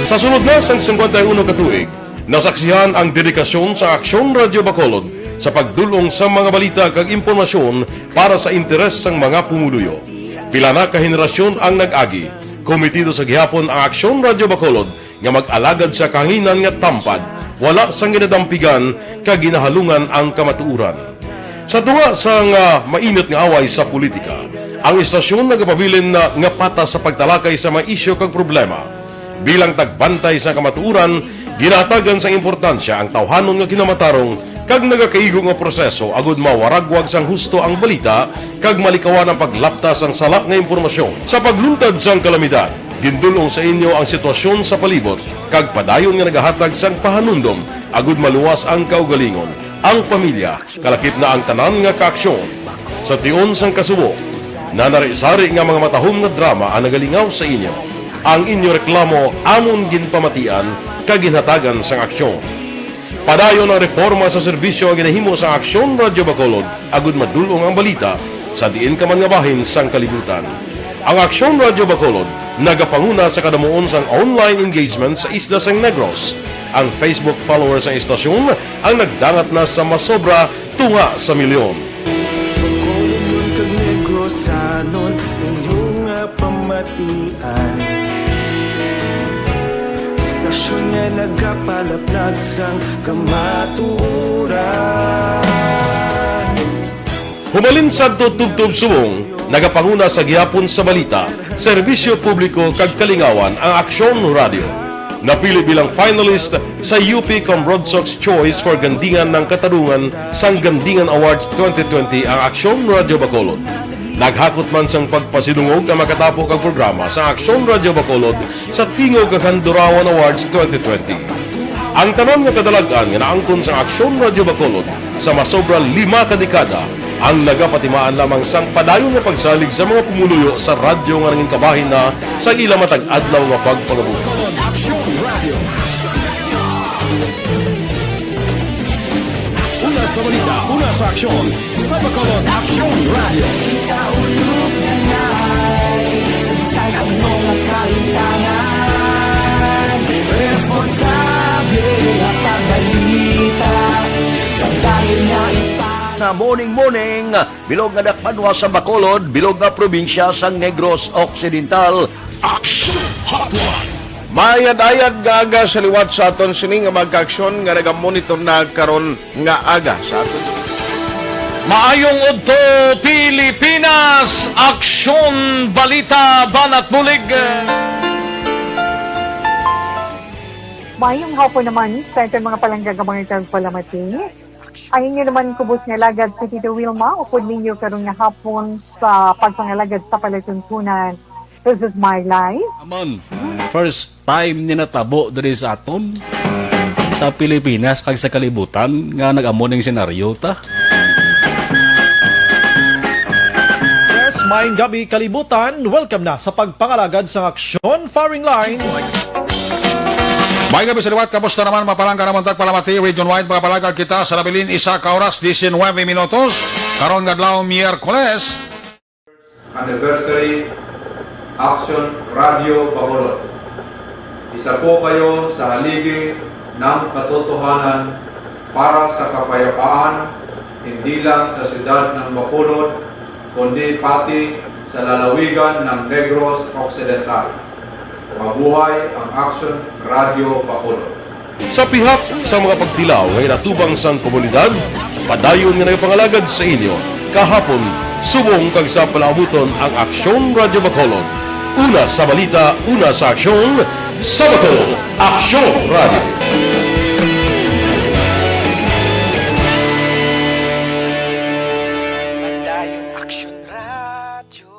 Sa sulod na sang singkwenta y uno ka tuig, nasaksihan ang dedikasyon sa Aksyon Radyo Bacolod sa pagdul-ong sa mga balita kag impormasyon para sa interes sang mga pumuluyo. Pila na ka henerasyon ang nag-agi. Komitido sa gihapon ang Aksyon Radyo Bacolod nga mag-alagad sa kahanginan nga tampad, wala sang ginadampigan kag ginahalungan ang kamatuoran. Sa tunga sang, ah, mainit nga away sa politika, ang istasyon nagapabilin na nga patas sa pagtalakay sa mga isyu kag problema. Bilang tagbantay sa kamatuoran, ginahatagan sang importansya ang tawhanon nga kinamatarong kag nagakaigo nga proseso agud mawaragwag sang husto ang balita kag malikawan ang paglapta sang sala nga impormasyon. Sa pagluntad sang kalamidad, gindul-ong sa inyo ang sitwasyon sa palibot kag padayon nga nagahatag sang pahanumdom agud maluwas ang kaugalingon, ang pamilya, kalakip na ang tanan nga kaaksyon. Sa tion sang kasubo, nanari-sari nga mga matahom nga drama ang nagalingaw sa inyo. Ang inyo reklamo amon ginpamatian kag ginhatagan sang aksyon. Padayon ang reporma sa serbisyo nga ginahimo sang Aksyon Radyo Bacolod agud madul-ong ang balita sa diin ka man nga bahin sang kalibutan. Ang Aksyon Radyo Bacolod nagapanguna sa kadamuon sang online engagement sa isla sang Negros. Ang Facebook followers sang istasyon ang nagdangat na sa masobra tunga sa milyon. Bacolodnon kag Negrosanon, inyo nga pamatian. Istasyon nga nagapalaplag sang kamatuoran. Humalin sadto tubtob subong, nagapanguna sa gihapon sa balita, serbisyo publiko kag kalingawan ang Aksyon Radyo. Napili bilang finalist sa U P Combrodsoc's Choice for Gandingan ng Katarungan sang Gandingan Awards twenty twenty ang Aksyon Radyo Bacolod. Naghakot man sang pagpasidungog ang makatapo kag programa sa Aksyon Radyo Bacolod sa Tingog kag Handurawan Awards twenty twenty. Ang tanan nga kadalag-an nga naangkon sang Aksyon Radyo Bacolod sa masobra lima ka dekada ang nagapatimaan lamang sang padayon nga pagsalig sa mga pumuluyo sa radyo nga nangin kabahin na sa ila matag adlaw nga pagpangabuhi. Aksyon Radyo. Una sa balita, una sa aksyon, sa Bacolod Aksyon Radyo. Ikaulog na nga, sa bisan ano nga kahitangan, responsable nga pagbalita, kag dahil nga ipa- Na morning, morning, bilog nga dakbanwa sa Bacolod, bilog nga probinsya sang Negros Occidental. Aksyon Hotline. Maayad-ayad nga aga sa liwat sa aton sini nga mga kaaksyon nga nagamonitor na karon nga aga sa aton. Maayong udto, Pilipinas! Aksyon, balita, banat bulig. Maayong hapon naman sa aton mga palangga nga mga tagpalamati. Ang inyo naman kubos nga alagad si Tito Wilma, upod ninyo karon nga hapon sa pagpangalagad sa palatuntunan. This is my life. Amon, first time ni natabo diri sa aton, sa Pilipinas kag sa kalibutan nga nag-amo ning senaryo ta. Yes, maayong gabi, kalibutan. Welcome na sa pagpangalagad sang aksyon, Firing Line. Maayong gabi sa liwat, kamusta naman, mga palangga namon tagpalamati, Region Wide, mga palangga kita sa nabilin, isa ka oras, diecinuebe minutos, karon nga adlaw, Miyerkules. Anniversary Action Radio Bacolod. Isa po kayo sa haligi ng katotohanan para sa kapayapaan, hindi lang sa siyudad ng Bacolod, kundi pati sa lalawigan ng Negros Occidental. Mabuhay ang Aksyon Radyo Bacolod. Sa pihak sa mga pagtilaw nga ginatubang sang komunidad, padayon nga nagapangalagad sa inyo, kahapon, subong kag sa palaabuton ang Aksyon Radyo Bacolod. Una sa balita, una sa aksyon, sa Bacolod, Aksyon Radyo. Padayon Aksyon Radyo.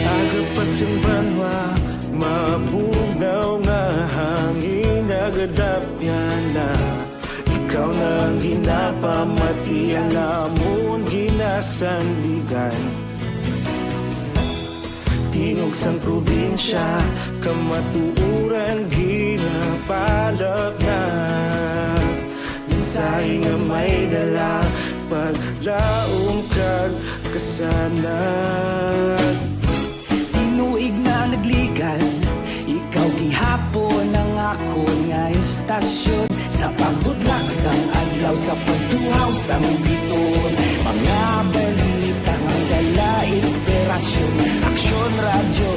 Aga pa sing banwa, mabugnaw nga hangin, nagadapyan na. Ikaw na ang ginapamatian, amon ginasandigan. Tingog sang probinsya, kamatuoran ginapalapnag. Mensahe nga may dala, paglaom kag kasanag. Tinuig na nagligan, ikaw gihapon ang akon nga istasyon. Sa pagbutlak sang adlaw, sa pagtuhaw sang biton, mga balita nga dala inspirasyon. Aksyon Radyo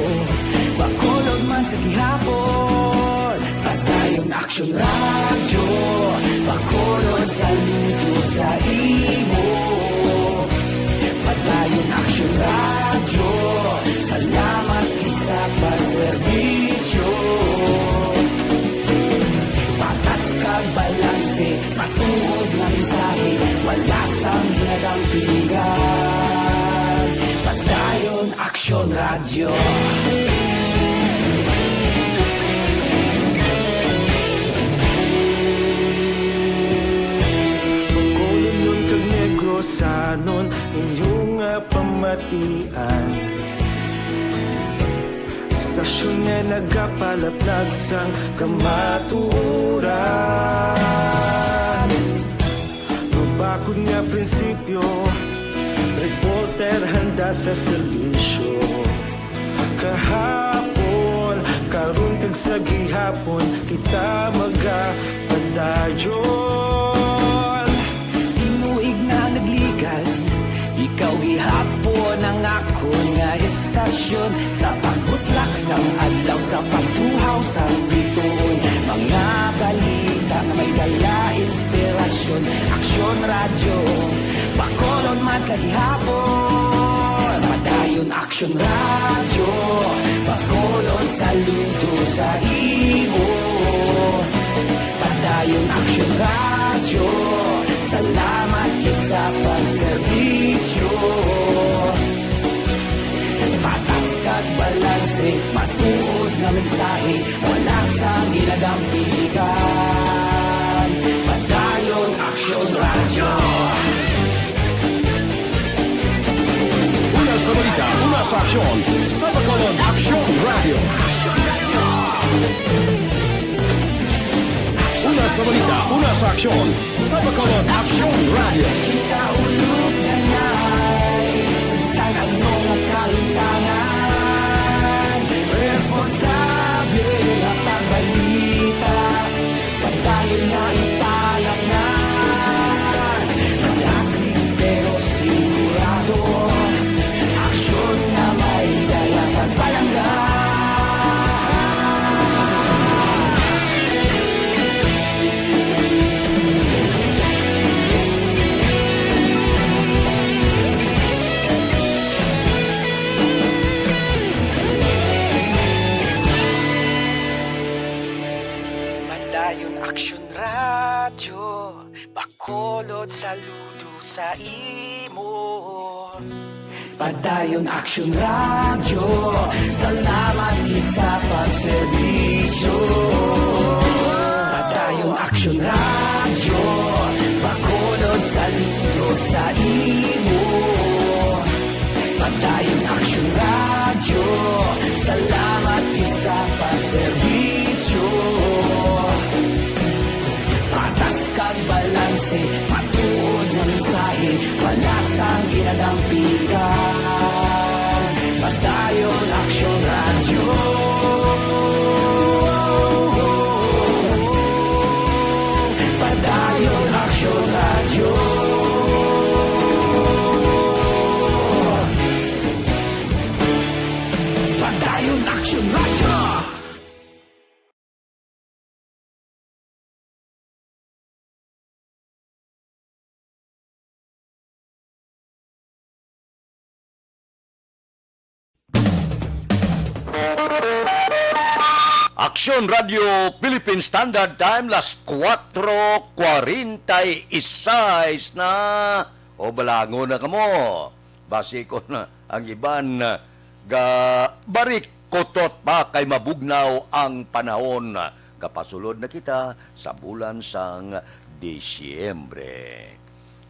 Bacolod man sa gihapon. Padayon Aksyon Radyo, Bacolod, saludo sa imo. Padayon Aksyon Radyo, salamat gid sa pagserbisyo. Patas kag balanse, matuod nga mensahe, wala sang ginadampigan. Padayon Aksyon Radyo. Bacolodnon kag Negrosanon, inyo nga pamatian. Istasyon nga nagapalapnag sang kamatuoran. Mabakod nga prinsipyo, reporter handa sa serbisyo. Kahapon, karon kag sa gihapon, kita magapadayon. Tinuig na nagligan, ikaw gihapon ang akon nga istasyon. Sa pagbutlak sang adlaw, sa pagtuhaw sang biton, mga balita nga may dala inspirasyon. Aksyon Radyo Bacolod man sa gihapon. Padayon Aksyon Radyo Bacolod, saludo sa imo. Padayon Aksyon Radyo, salamat gid sa pagserbisyo. Patas kag balanse, matuod nga mensahe, wala sang ginadampigan. Padayon Aksyon Radyo. Una sa balita, una sa aksyon, sa Bacolod Aksyon Radyo. Una sa balita, una sa aksyon, sa Bacolod Aksyon Radyo. Kita ulog na ngay, sa bisan ano nga kahimtangan, responsable nga pagbalita. Padayon nga ipalapngan, malasig pero sigurado. Aksyon nga may dala pagpalangga. Padayon Aksyon Radyo, Bacolod, saludo sa imo. Padayon Aksyon Radyo, salamat gid sa pagserbisyo. Padayon Aksyon Radyo, Bacolod, saludo sa imo. Padayon Aksyon Radyo, salamat gid sa pagserbisyo. Patas kag balanse, matuod nga mensahe, Aksyon Radio Philippine Standard Time, las kuwatro kwarenta y seis na. O, balangon na kamo. Basi ko na ang iban, ah, ga barikutot pa kay mabugnaw ang panahon. Gapasulod na kita sa bulan sang Disyembre.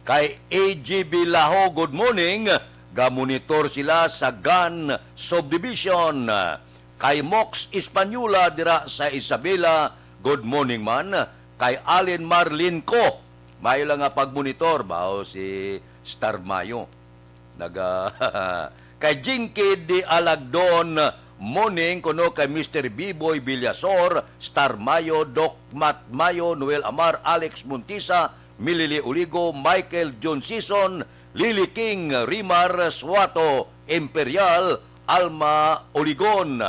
Kay A G B Laho, good morning. Ga-monitor sila sa Gan Subdivision. Kay Mox Española dira sa Isabela, good morning man. Kay Allen Marlin ko, maayo lang nga pagmonitor, bao si Star Mayo. Naga, kay Jinky D. Alagdon, morning kuno kay Mister Biboy Villasor, Star Mayo, Doc Matt Mayo, Noel Amar, Alex Montisa, Milili Uligo, Michael John Sison, Lily King, Rimar Suato, Imperial, Alma Oligon.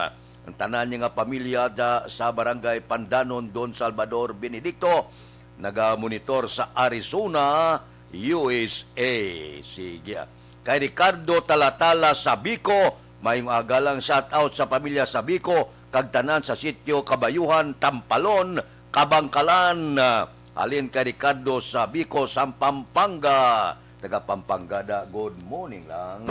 Ang tanan niya nga pamilya da, sa Barangay Pandanon, Don Salvador Benedicto, naga-monitor sa Arizona, U S A. Sige. Kay Ricardo Talatala Sabico, maayong aga lang, shout out sa pamilya Sabico, kag tanan sa sitio Kabayuhan, Tampalon, Kabangkalan. Halin kay Ricardo Sabico sa Pampanga. Taga Pampanga da, good morning lang.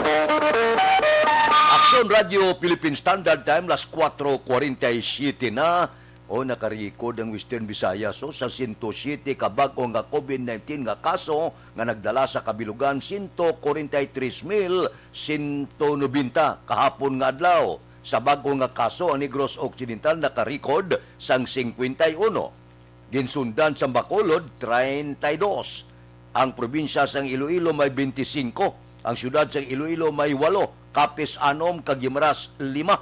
Aksyon Radio Philippine Standard Time, las kuwatro kwarenta y siyete na. O, nakarecord ang Western Visayas, so, sa sento siyete ka bag-o nga COVID nineteen nga kaso nga nagdala sa kabilugan, sento kwarenta y tres mil sento nobenta kahapon nga adlaw. Sa bag-o nga kaso, ang Negros Occidental nakarecord sang singkwenta y uno. Ginsundan sang Bacolod, treinta y dos. Ang probinsya sang Iloilo may bente singko. Ang siyudad sang Iloilo may walo. Capiz, anom, kag Guimaras, lima.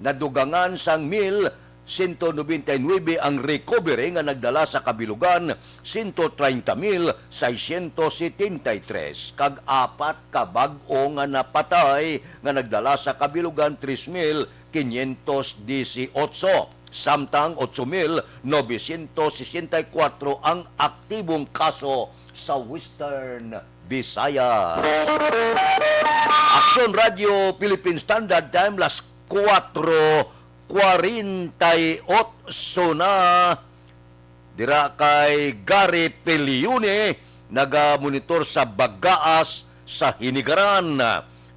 Nadugangan sang mil sento nobenta y nuebe ang recovery nga nagdala sa kabilugan, sento treinta mil seiscientos setenta y tres, kag apat ka bag-o nga napatay nga nagdala sa kabilugan, tres mil quinientos dieciocho. Samtang ocho mil novecientos sesenta y kuwatro ang aktibong kaso sa Western Visayas. Aksyon Radio Philippine Standard Time, las kuwatro kwarenta y otso na. Dira kay Gary Pelione, naga-monitor sa Bagaas sa Hinigaran.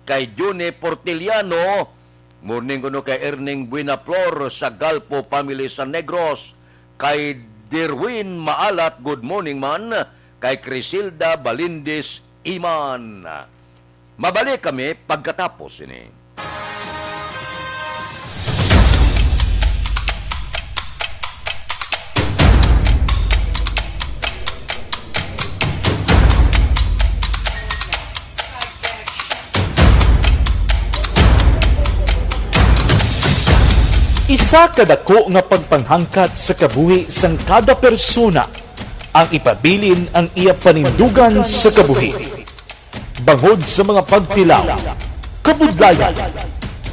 Kay June Portiliano, morning kuno kay Erning Buenaflor sa Galpo family sa Negros. Kay Derwin Maalat, good morning man. Kay Crisilda Balindis Iman. Mabalik kami pagkatapos ini. Isa ka dako nga pagpanghangkat sa kabuhi sang kada persona ang ipabilin ang iya panindugan sa kabuhi. Bangod sa mga pagtilaw, kabudlayan,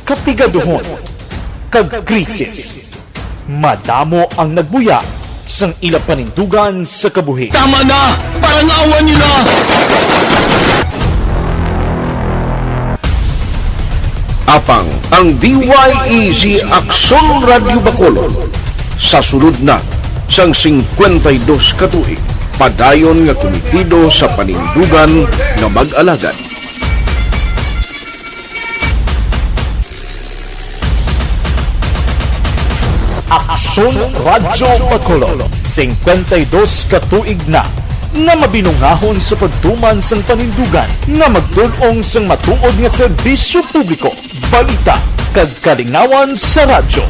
kapigaduhon, kag krisis, madamo ang nagbuya sang ila panindugan sa kabuhi. Tama na! Parangawan niyo na! Apang ang D Y E G Aksyon Radyo Bacolod, sa sulod na sang singkwenta y dos ka tuig, padayon nga kumitido sa panindugan nga mag-alagad. Aksyon Radyo Bacolod, singkwenta y dos ka tuig na nga mabinungahon sa pagtuman sang panindugan nga magtul-ong sang matuod nga serbisyo publiko, balita, kag kalingawan sa radyo.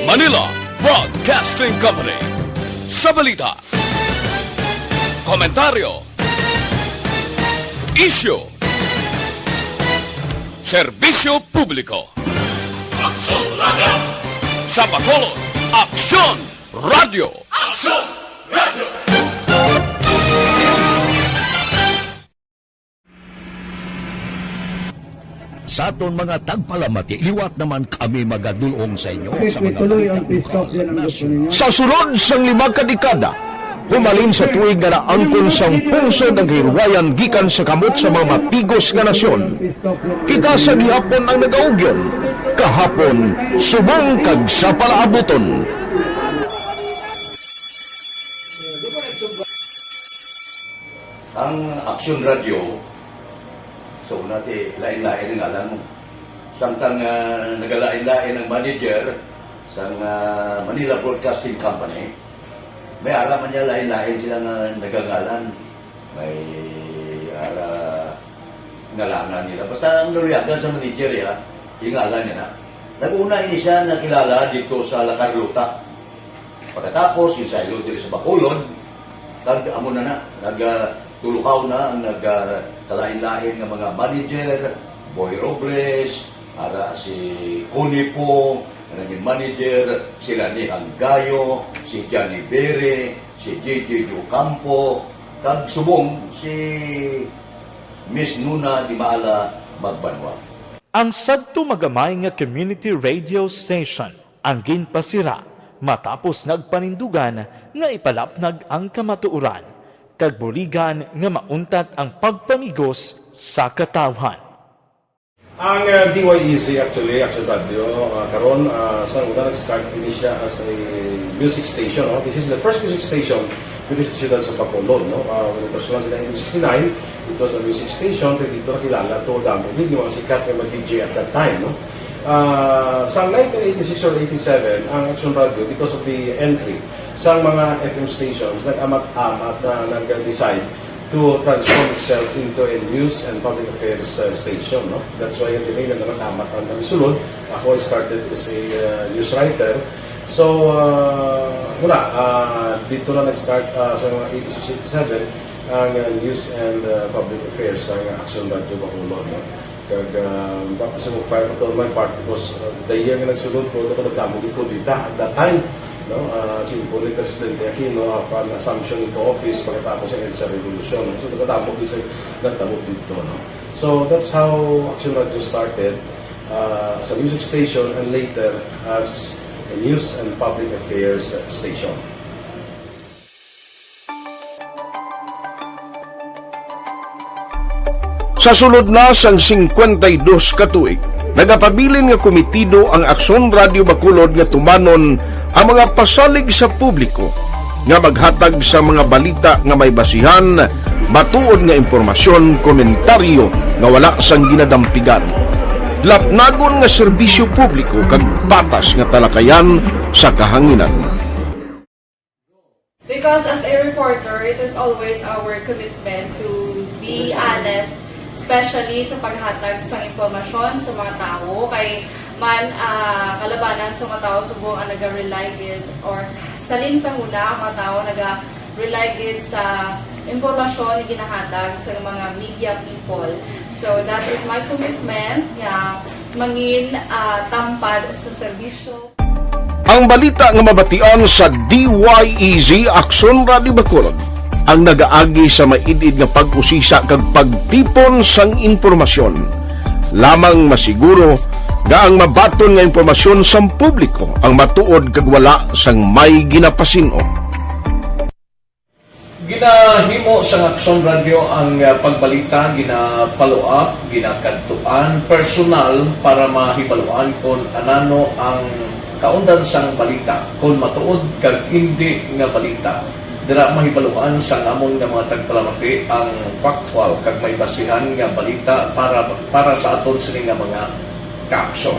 Manila Broadcasting Company. Sa balita, komentaryo, isyu, serbisyo publiko. Aksyon Radyo. Sa Bacolod, Aksyon Radyo. Aksyon Radyo. Sa aton mga tagpalamati, liwat naman kami magadul-ong sa inyo sa mga balita lokal, nasyonal. Sa sulod sang lima ka dekada, Humalin sa tuig nga naangkon sang pungsod ang kahilwayan gikan sa kamot sa mga matigos nga nasyon, kita sa gihapon ang nagaugyon, kahapon subong kag sa palaabuton. Ang Aksyon Radyo, sa una ti lain-lain ang ngalan mo. Samtang, ah, nagalain-lain ang manager sang, ah, Manila Broadcasting Company, may ara man niya lain-lain sila nga nagangalan. May ara ngalanan nila. Basta ang naluyagan sa manager, ya, yung ngalan niya na. Nag-una ini siya nakilala dito sa La Carlota. Pagkatapos, yung saylo diri sa Bacolod, kag amo na na, nag, ah, tuluhaw na ang nag, ah, kalain-lain nga mga manager, Boy Robles, ara si Connie Po, nga naging manager, si Lani Hanggayo, si Johnny Bere, si J J Ocampo, kag subong si Miss Nuna Dimala Magbanwa. Ang sadto magamay nga community radio station ang ginpasira matapos nagpanindugan nga ipalapnag ang kamatuoran kag buligan nga mauntat ang pagpamigos sa katawhan. Ang, uh, D Y E Z actually, Action Radio, uh, karon, uh, sa una nag-start ini siya as a music station, no? This is the first music station dito sa siyudad sa Bacolod, no? Uh, when it was launched in nineteen sixty-nine, it was a music station, pero dito nakilala to, damo din yung mga sikat nga mga D J at that time, no? Ah, sa nineteen eighty-six or eighty-seven, ang Action Radio, because of the entry sa mga F M stations, nag-amat-amat na nag-decide to transform itself into a news and public affairs, uh, station, no? That's why yung name na nag-amat ang nagsulod. Ako, I started as a, uh, news writer. So, uh, wala, uh, dito na nag-start, uh, sa mga eighty-six, eighty-seven ang, uh, news and, uh, public affairs sa Action Radio Bacolod, no? Kag, ah, baptism of fire pa to on my part because, ah, the year nga nagsunod ko, ako nagdamo gid kudeta at that time, no? Ah, simple ni Presidente Aquino, apan assumption into office pagkatapos ang EDSA Revolution. So, nagdamo gid sa nagdamo dito, no? So, that's how Action Radio started, ah, as a music station and later as a news and public affairs station. Sa sulod na sang singkwenta y dos ka tuig, nagapabilin nga komitido ang Aksyon Radio Bacolod nga tumanon ang mga pasalig sa publiko nga maghatag sa mga balita nga may basihan, matuod nga impormasyon, komentaryo nga wala sang ginadampigan, lapnagon nga serbisyo publiko kag patas nga talakayan sa kahanginan. Because as a reporter, it is always our commitment to be honest, especially sa paghatag sa impormasyon sa mga tawo. Kay man, ah, kalabanan sa mga tawo subong ang naga-rely gid, or salin sa huna ang mga tawo naga-rely gid sa impormasyon nga ginahatag sa mga media people. So that is my commitment nga mangin, ah, tampad sa serbisyo. Ang balita nga mabatian sa D Y E Z Aksyon Radio Bacolod ang nagaagi sa maid-id nga pag-usisa kag pagtipon sang impormasyon. Lamang masiguro nga ang mabaton nga impormasyon sang publiko ang matuod kag wala sang may ginapasin-o. Ginahimo sang Aksyon Radio ang, ah, pagbalita, gina-follow up, ginakadtuan personal para mahibaluan kon anano ang kaundan sang balita, kon matuod kag indi nga balita. Dira mahibaluan sang amon nga mga tagpalamati ang factual kag may basihan nga balita para, para sa aton sini nga mga kaaksyon.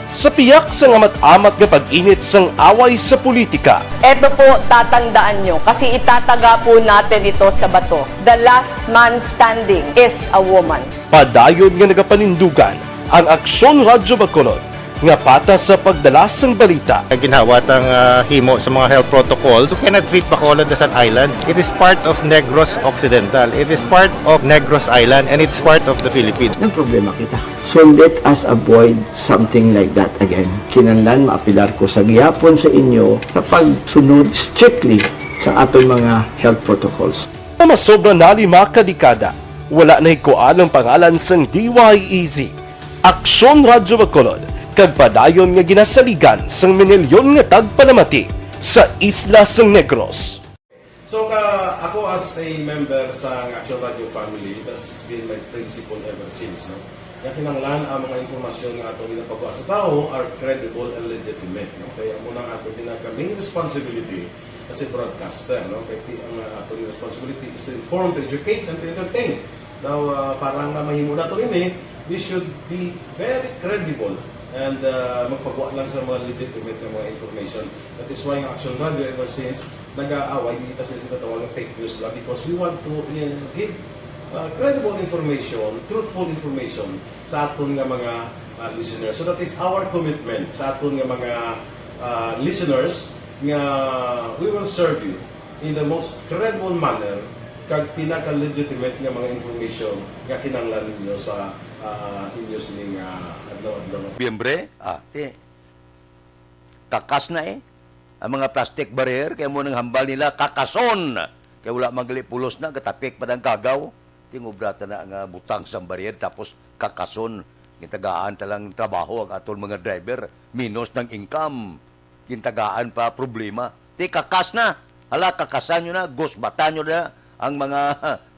Sa piyak sang amat-amat nga pag-init sang away sa politika, Eto po, tatandaan nyo, kasi itataga po natin ito sa bato. The last man standing is a woman. Padayon nga nagapanindugan ang Aksyon Radyo Bacolod nga patas sa pagdala sang balita. Ginhawat ang, ah, himo sa mga health protocols. You cannot treat Bacolod as an island. It is part of Negros Occidental. It is part of Negros Island, and it's part of the Philippines. Nagproblema kita. So let us avoid something like that again. Kinahanglan maapelar ko sa gihapon sa inyo sa pagsunod strictly sa aton mga health protocols. Nga masobra na lima ka dekada, wala nahikuan ang pangalan sang D Y E Z, Aksyon Radyo Bacolod, kag padayon nga ginasaligan sang minilyon nga tagpanamati sa isla sang Negros. So, ka, ako as a member sa Action Radio family, that's been my principle ever since, no? Nga kinahanglan ang mga impormasyon nga ato ginapagwa sa tawo are credible and legitimate, no? Kaya amo na ang ato pinaka main responsibility as a broadcaster, no? Kaya ti-, ang, uh, ato responsibility is to inform, to educate, and to entertain. Now, uh, para nga mahimo nato ini, we should be very credible and, uh, magpagwa lang sa mga legitimate nga mga information. That is why ang Action Radio ever since nag-aaway, hindi kasi sila tawag ng fake news lang because we want to, uh, give, uh, credible information, truthful information sa aton nga mga, uh, listeners. So that is our commitment sa aton nga mga, uh, listeners nga we will serve you in the most credible manner kag pinaka-legitimate nga mga information nga kinahanglan ninyo sa, uh, inyo sining, uh, adlaw-adlaw. Nobyembre, ah, ti, kakas na eh. Ang mga plastic barrier, kaya mo nang hambal nila, kakason. Kaya wala man gali pulos na, gatapik pa ang kagaw. Tingobra ta na nga butang sang barrier, tapos kakason. Gintagaan ta lang trabaho ang aton mga driver. Minus ng income. Gintagaan pa problema. Ti kakas na. Hala, kakasan nyo na, gusbatan nyo na ang mga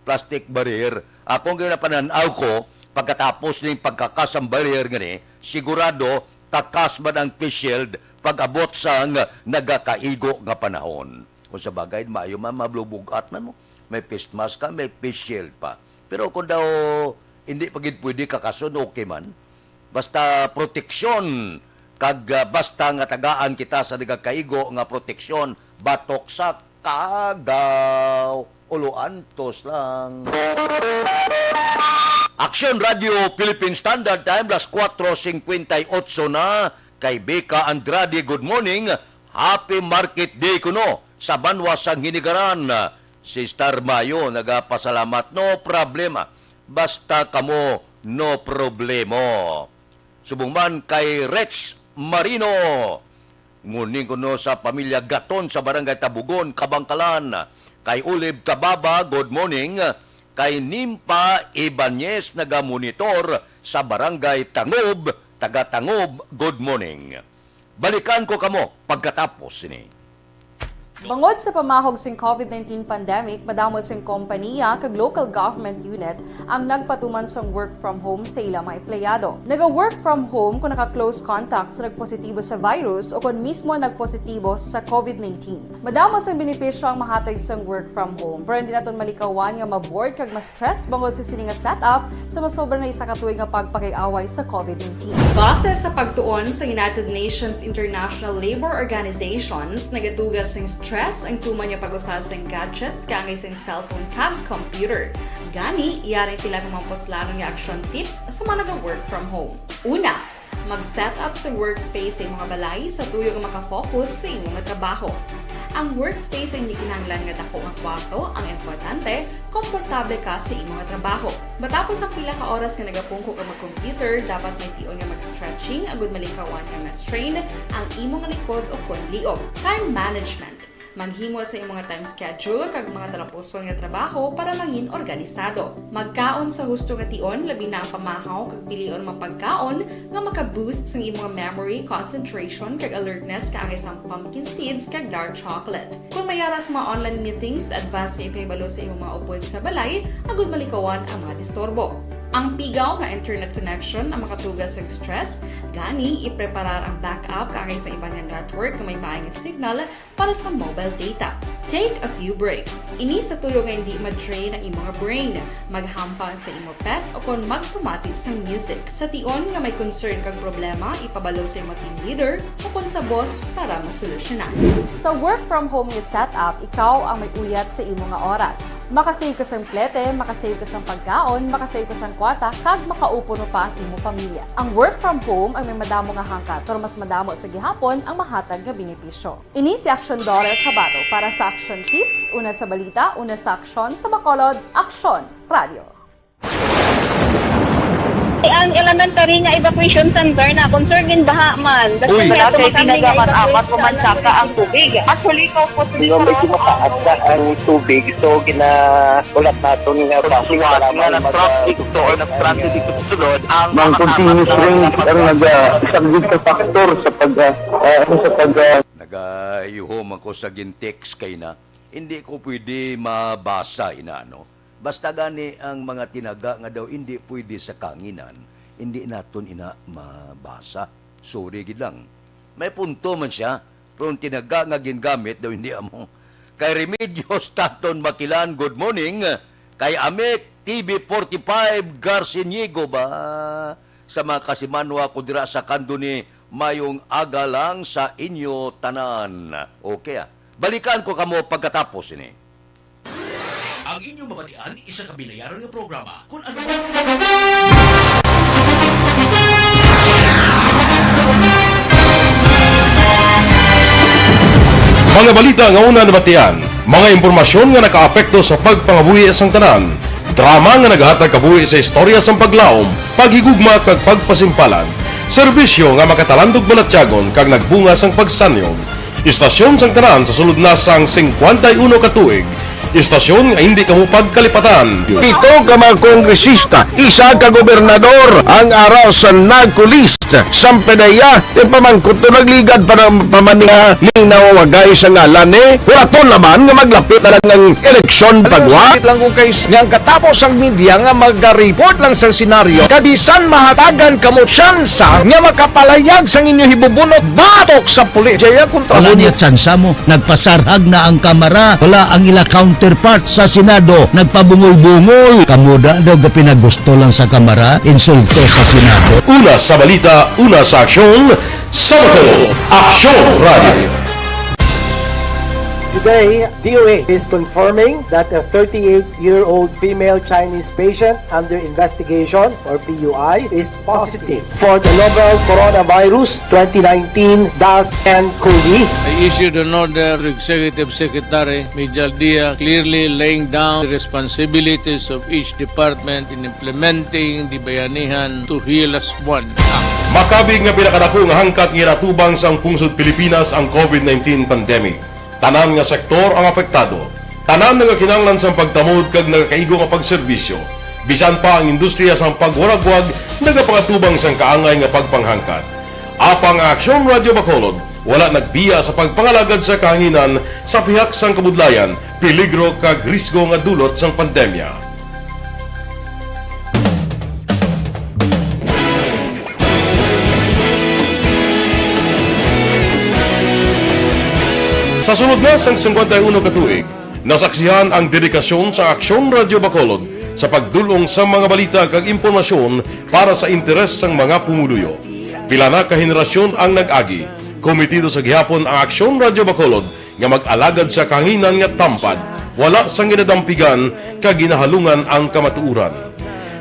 plastic barrier. Akong ginapanan-aw ko, pagkatapos ning pagkakas ang barrier gani, sigurado kakas man ang face shield pag-abot sang nagakaigo nga panahon. Kung sa bagay, maayo man, mablubugat man mo. May face mask ka, may face shield pa. Pero kung daw hindi pa gid pwede kakason, okay man. Basta proteksyon, kag, ah, basta nga tagaan kita sa nagakaigo nga proteksyon, batok sa kagaw. Ulo antos lang. Action Radio Philippine Standard Time, las kuwatro singkwenta y otso na. Kay Becca Andrade, good morning. Happy Market Day kuno sa banwa sang Hinigaran. Si Star Mayo nagapasalamat, no problema. Basta kamo, no problemo. Subong man kay Rich Marino. Morning kuno sa pamilya Gaton sa Barangay Tabugon, Kabangkalan. Kay Olive Tababa, good morning. Kay Nimpa Ibanez, nagamonitor sa Barangay Tangob, taga Tangob, good morning. Balikan ko kamo pagkatapos sini. Bangod sa pamahog sing COVID nineteen pandemic, madamo sing kompaniya kag local government unit ang nagpatuman sang work from home sa ila mga empleyado. Naga-work from home kung naka-close contact sa nagpositibo sa virus o kon mismo nagpositibo sa COVID nineteen. Madamo sang benepisyo ang mahatag sang work from home, pero hindi naton malikawan nga ma-bored kag ma-stress bangod sa sini nga setup sa masobra na isa ka tuig nga pagpakig-away sa COVID nineteen. Base sa pagtuon sa United Nations International Labor Organizations, nagatuga sing stress ang tuman nga pag-usa sing gadgets kaangay sing cellphone kag computer. Gani, yari ang pila ka mga puslanon nga action tips sa mga naga-work from home. Una, mag-set up sa workspace sa imong balay sa tuyo nga makafocus sa imong trabaho. Ang workspace ang hindi kinahanglan nga dako nga kwarto, ang importante, komportable ka sa imong trabaho. Matapos ang pila ka oras nga nagapungko ka mag-computer, dapat may tion nga mag-stretching agud malikawan nga ma-strain ang imong likod o kon liog. Time management. Maghimo sa imong time schedule kag mga talapuson nga trabaho para mangin organisado. Magkaon sa husto nga tion, labi na ang pamahaw kag pilion mga pagkaon nga maka-boost sang imong memory, concentration, kag alertness kaangay sang pumpkin seeds kag dark chocolate. Kung may ara sa mga online meetings, advance nga ipahibalo sa imong mga upod sa balay agud malikawan ang mga disturbo. Ang pigaw nga internet connection ang makatuga sang stress, gani ipreparar ang backup kaangay sa iban nga network nga may maay nga signal para sa mobile data. Take a few breaks. Ini sa tuyo nga hindi ma-drain ang imong brain. Maghampang sa imo pet o kon magpamati sang music. Sa tion nga may concern kag problema, ipabalo sa imo team leader o kon sa boss para masolusyonan. Sa work from home nga setup, ikaw ang may uyat sa imo nga oras. Makasave ka sang plete, makasave ka sang pagkaon, makasave ka sang kwarta, kag makaupod pa ang imo pamilya. Ang work from home ang may madamo nga hangkat, pero mas madamo sa gihapon ang mahatag nga benepisyo. Ini si Action Daughter Kabato para sa Action Tips, una sa balita, una sa aksyon, sa Bacolod, Action Radio. Ang elementary nga evacuation center na, concern din baha man. Basta Uy. Wala kay tinaga man amat ko man saka ang tubig. Actually, ko po Yung medyo mataas na ang tubig, so ginaulat naton nga Pagsuwat nga nag-traffic to or nag-transit dito sa sulod, ang Mang mga continuous tama rain na ang naga-, isa gid ka factor sa pag, ah, ah, ano, sa pag, ah, Nagayuhom ako sa gintext kay na, hindi ko pwede mabasa ina, no? Basta gani ang mga tinaga nga daw hindi pwede sa kanginan, hindi naton ina mabasa. Sorry gid lang. May punto man siya, pero ang tinaga nga gingamit daw hindi amo. Kay Remedios Tanton Makilan, good morning. Kay Amik T V forty-five Garciniego ba? Sa mga kasimanwa ko dira sa Candoni, mayong aga lang sa inyo tanan. Okay, ah. Balikan ko kamo pagkatapos ini. Ang inyong mabatian, isa ka binayaran nga programa. Kung ano Mga balita nga una nabatian, mga impormasyon nga nakaapekto sa pagpangabuhi sang tanan, drama nga nagahatag kabuhi sa istorya sang paglaom, paghigugma kag pagpasimpalan, serbisyo nga makatalandog balatyagon kag nagbunga sang pagsanyog. Istasyon sang tanan sa sulod na sang singkwenta y uno ka tuig. Istasyon nga hindi kamo pagkalipatan. Pito ka mga kongresista, isa ka gobernador ang ara sa NAGCOLEST. Sa PDEA, ti pamangkot to nagligad pa ng pamaninga ning nawawagay sa ngalan ni. Wala to naman nga maglapit na lang ang eleksyon pagwa. Sakit lang kung kay nga ang katapos ang media nga magareport lang sa senaryo, kabisan mahatagan kamo tsansa nga makapalayag sang inyo hibubunot batok sa pulis. Jaya kontra Wala mo. Niya tsansa mo. Nagpasarhag na ang Kamara. Wala ang ila counterpart sa Senado. Nagpabungol-bungol. Kamo da daw gapinagusto lang sa Kamara. Insulto sa Senado. Una sa balita, una sa aksyon, sa Bacolod, Aksyon Radio. Today, D O A is confirming that a thirty-eight-year-old female Chinese patient under investigation, or P U I, is positive for the novel coronavirus twenty nineteen dash N cov. I issued an order to Executive Secretary Major Dia, clearly laying down the responsibilities of each department in implementing the Bayanihan to Heal as One Act. Makabig nga pinakadako nga hangkat nga ginatubang sang pungsod Pilipinas ang COVID nineteen pandemic. Tanan nga sektor ang apektado. Tanan nagakinahanglan sang pagtamod kag nagakaigo nga pagserbisyo. Bisan pa ang industriya sang pagwaragwag nagapangatubang sang kaangay nga pagpanghangkat. Apang ang Aksyon Radio Bacolod wala nagbiya sa pagpangalagad sa kahanginan sa pihak sang kabudlayan, peligro kag risgo nga dulot sang pandemya. Sa sulod na sang singkwenta y uno ka tuig, nasaksihan ang dedikasyon sa Aksyon Radio Bacolod sa pagdul-ong sa mga balita kag impormasyon para sa interes sang mga pumuluyo. Pila na ka henerasyon ang nag-agi, kometido sa gihapon ang Aksyon Radio Bacolod nga mag-alagad sa kahanginan nga tampad, wala sang ginadampigan kag ginahalungan ang kamatuoran.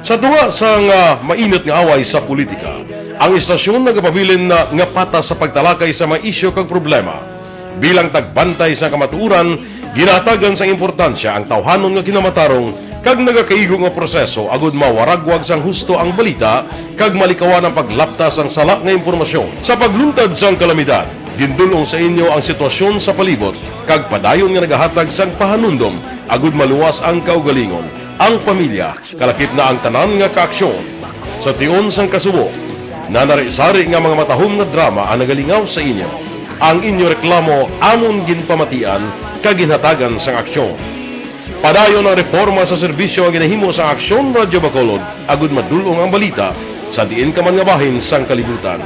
Sa tunga sang, ah, mainit nga away sa politika, ang istasyon nagapabilin na nga patas sa pagtalakay sa mga isyu kag problema. Bilang tagbantay sa kamatuoran, ginahatagan sang importansya ang tawhanon nga kinamatarong kag nagakaigo nga proseso agud mawaragwag sang husto ang balita kag malikawan ang paglapta sang sala nga impormasyon. Sa pagluntad sang kalamidad, gindul-ong sa inyo ang sitwasyon sa palibot kag padayon nga nagahatag sang pahanumdom agud maluwas ang kaugalingon, ang pamilya, kalakip na ang tanan nga kaaksyon. Sa tion sang kasubo, nanari-sari nga mga matahom nga drama ang nagalingaw sa inyo. Ang inyo reklamo amon ginpamatian kag ginhatagan sang aksyon. Padayon ang reporma sa serbisyo nga ginahimo sa Aksyon Radio Bacolod agud madul-ong ang balita sa diin ka man nga bahin sang kalibutan.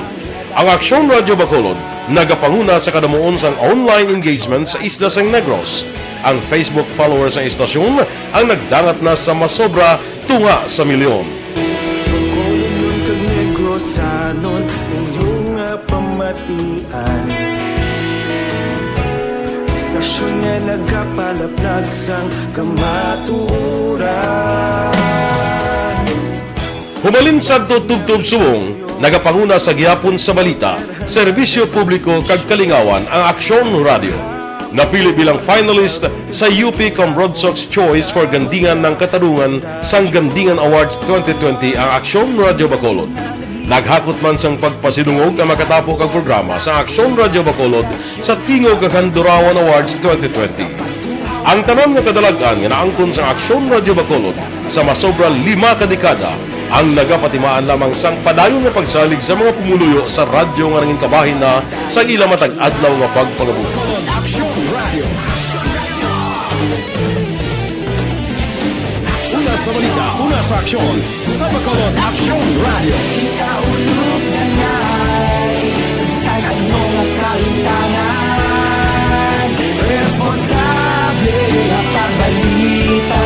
Ang Aksyon Radio Bacolod nagapanguna sa kadamuon sang online engagement sa isla sang Negros. Ang Facebook followers sang istasyon ang nagdangat na sa masobra tunga sa milyon. Bacolod kag Negrosanon, inyo nga pamatian. Istasyon nga nagapalaplag sang kamatuoran. Humalin sadto tubtob subong, nagapanguna sa gihapon sa balita, serbisyo publiko kag kalingawan ang Aksyon Radio. Napili bilang finalist sa U P Cambrodsoc's Choice for Gandingan ng Katarungan sang Gandingan Awards twenty twenty ang Aksyon Radyo Bacolod. Naghakot man sang pagpasidungog ang makatapo kag programa sa Aksyon Radyo Bacolod sa Tingog kag Handurawan Awards twenty twenty. Ang tanan nga kadalag-an nga naangkon sa Aksyon Radyo Bacolod sa masobra lima ka dekada ang nagapatimaan lamang sang padayon nga pagsalig sa mga pumuluyo sa radyo nga nangin kabahin na sa ila matag adlaw nga pagpangabuhi. Aksyon Radio. Una sa balita, una sa aksyon, sa Bacolod Aksyon Radio. Sa ano nga kaintanan, responsable nga pagbalita,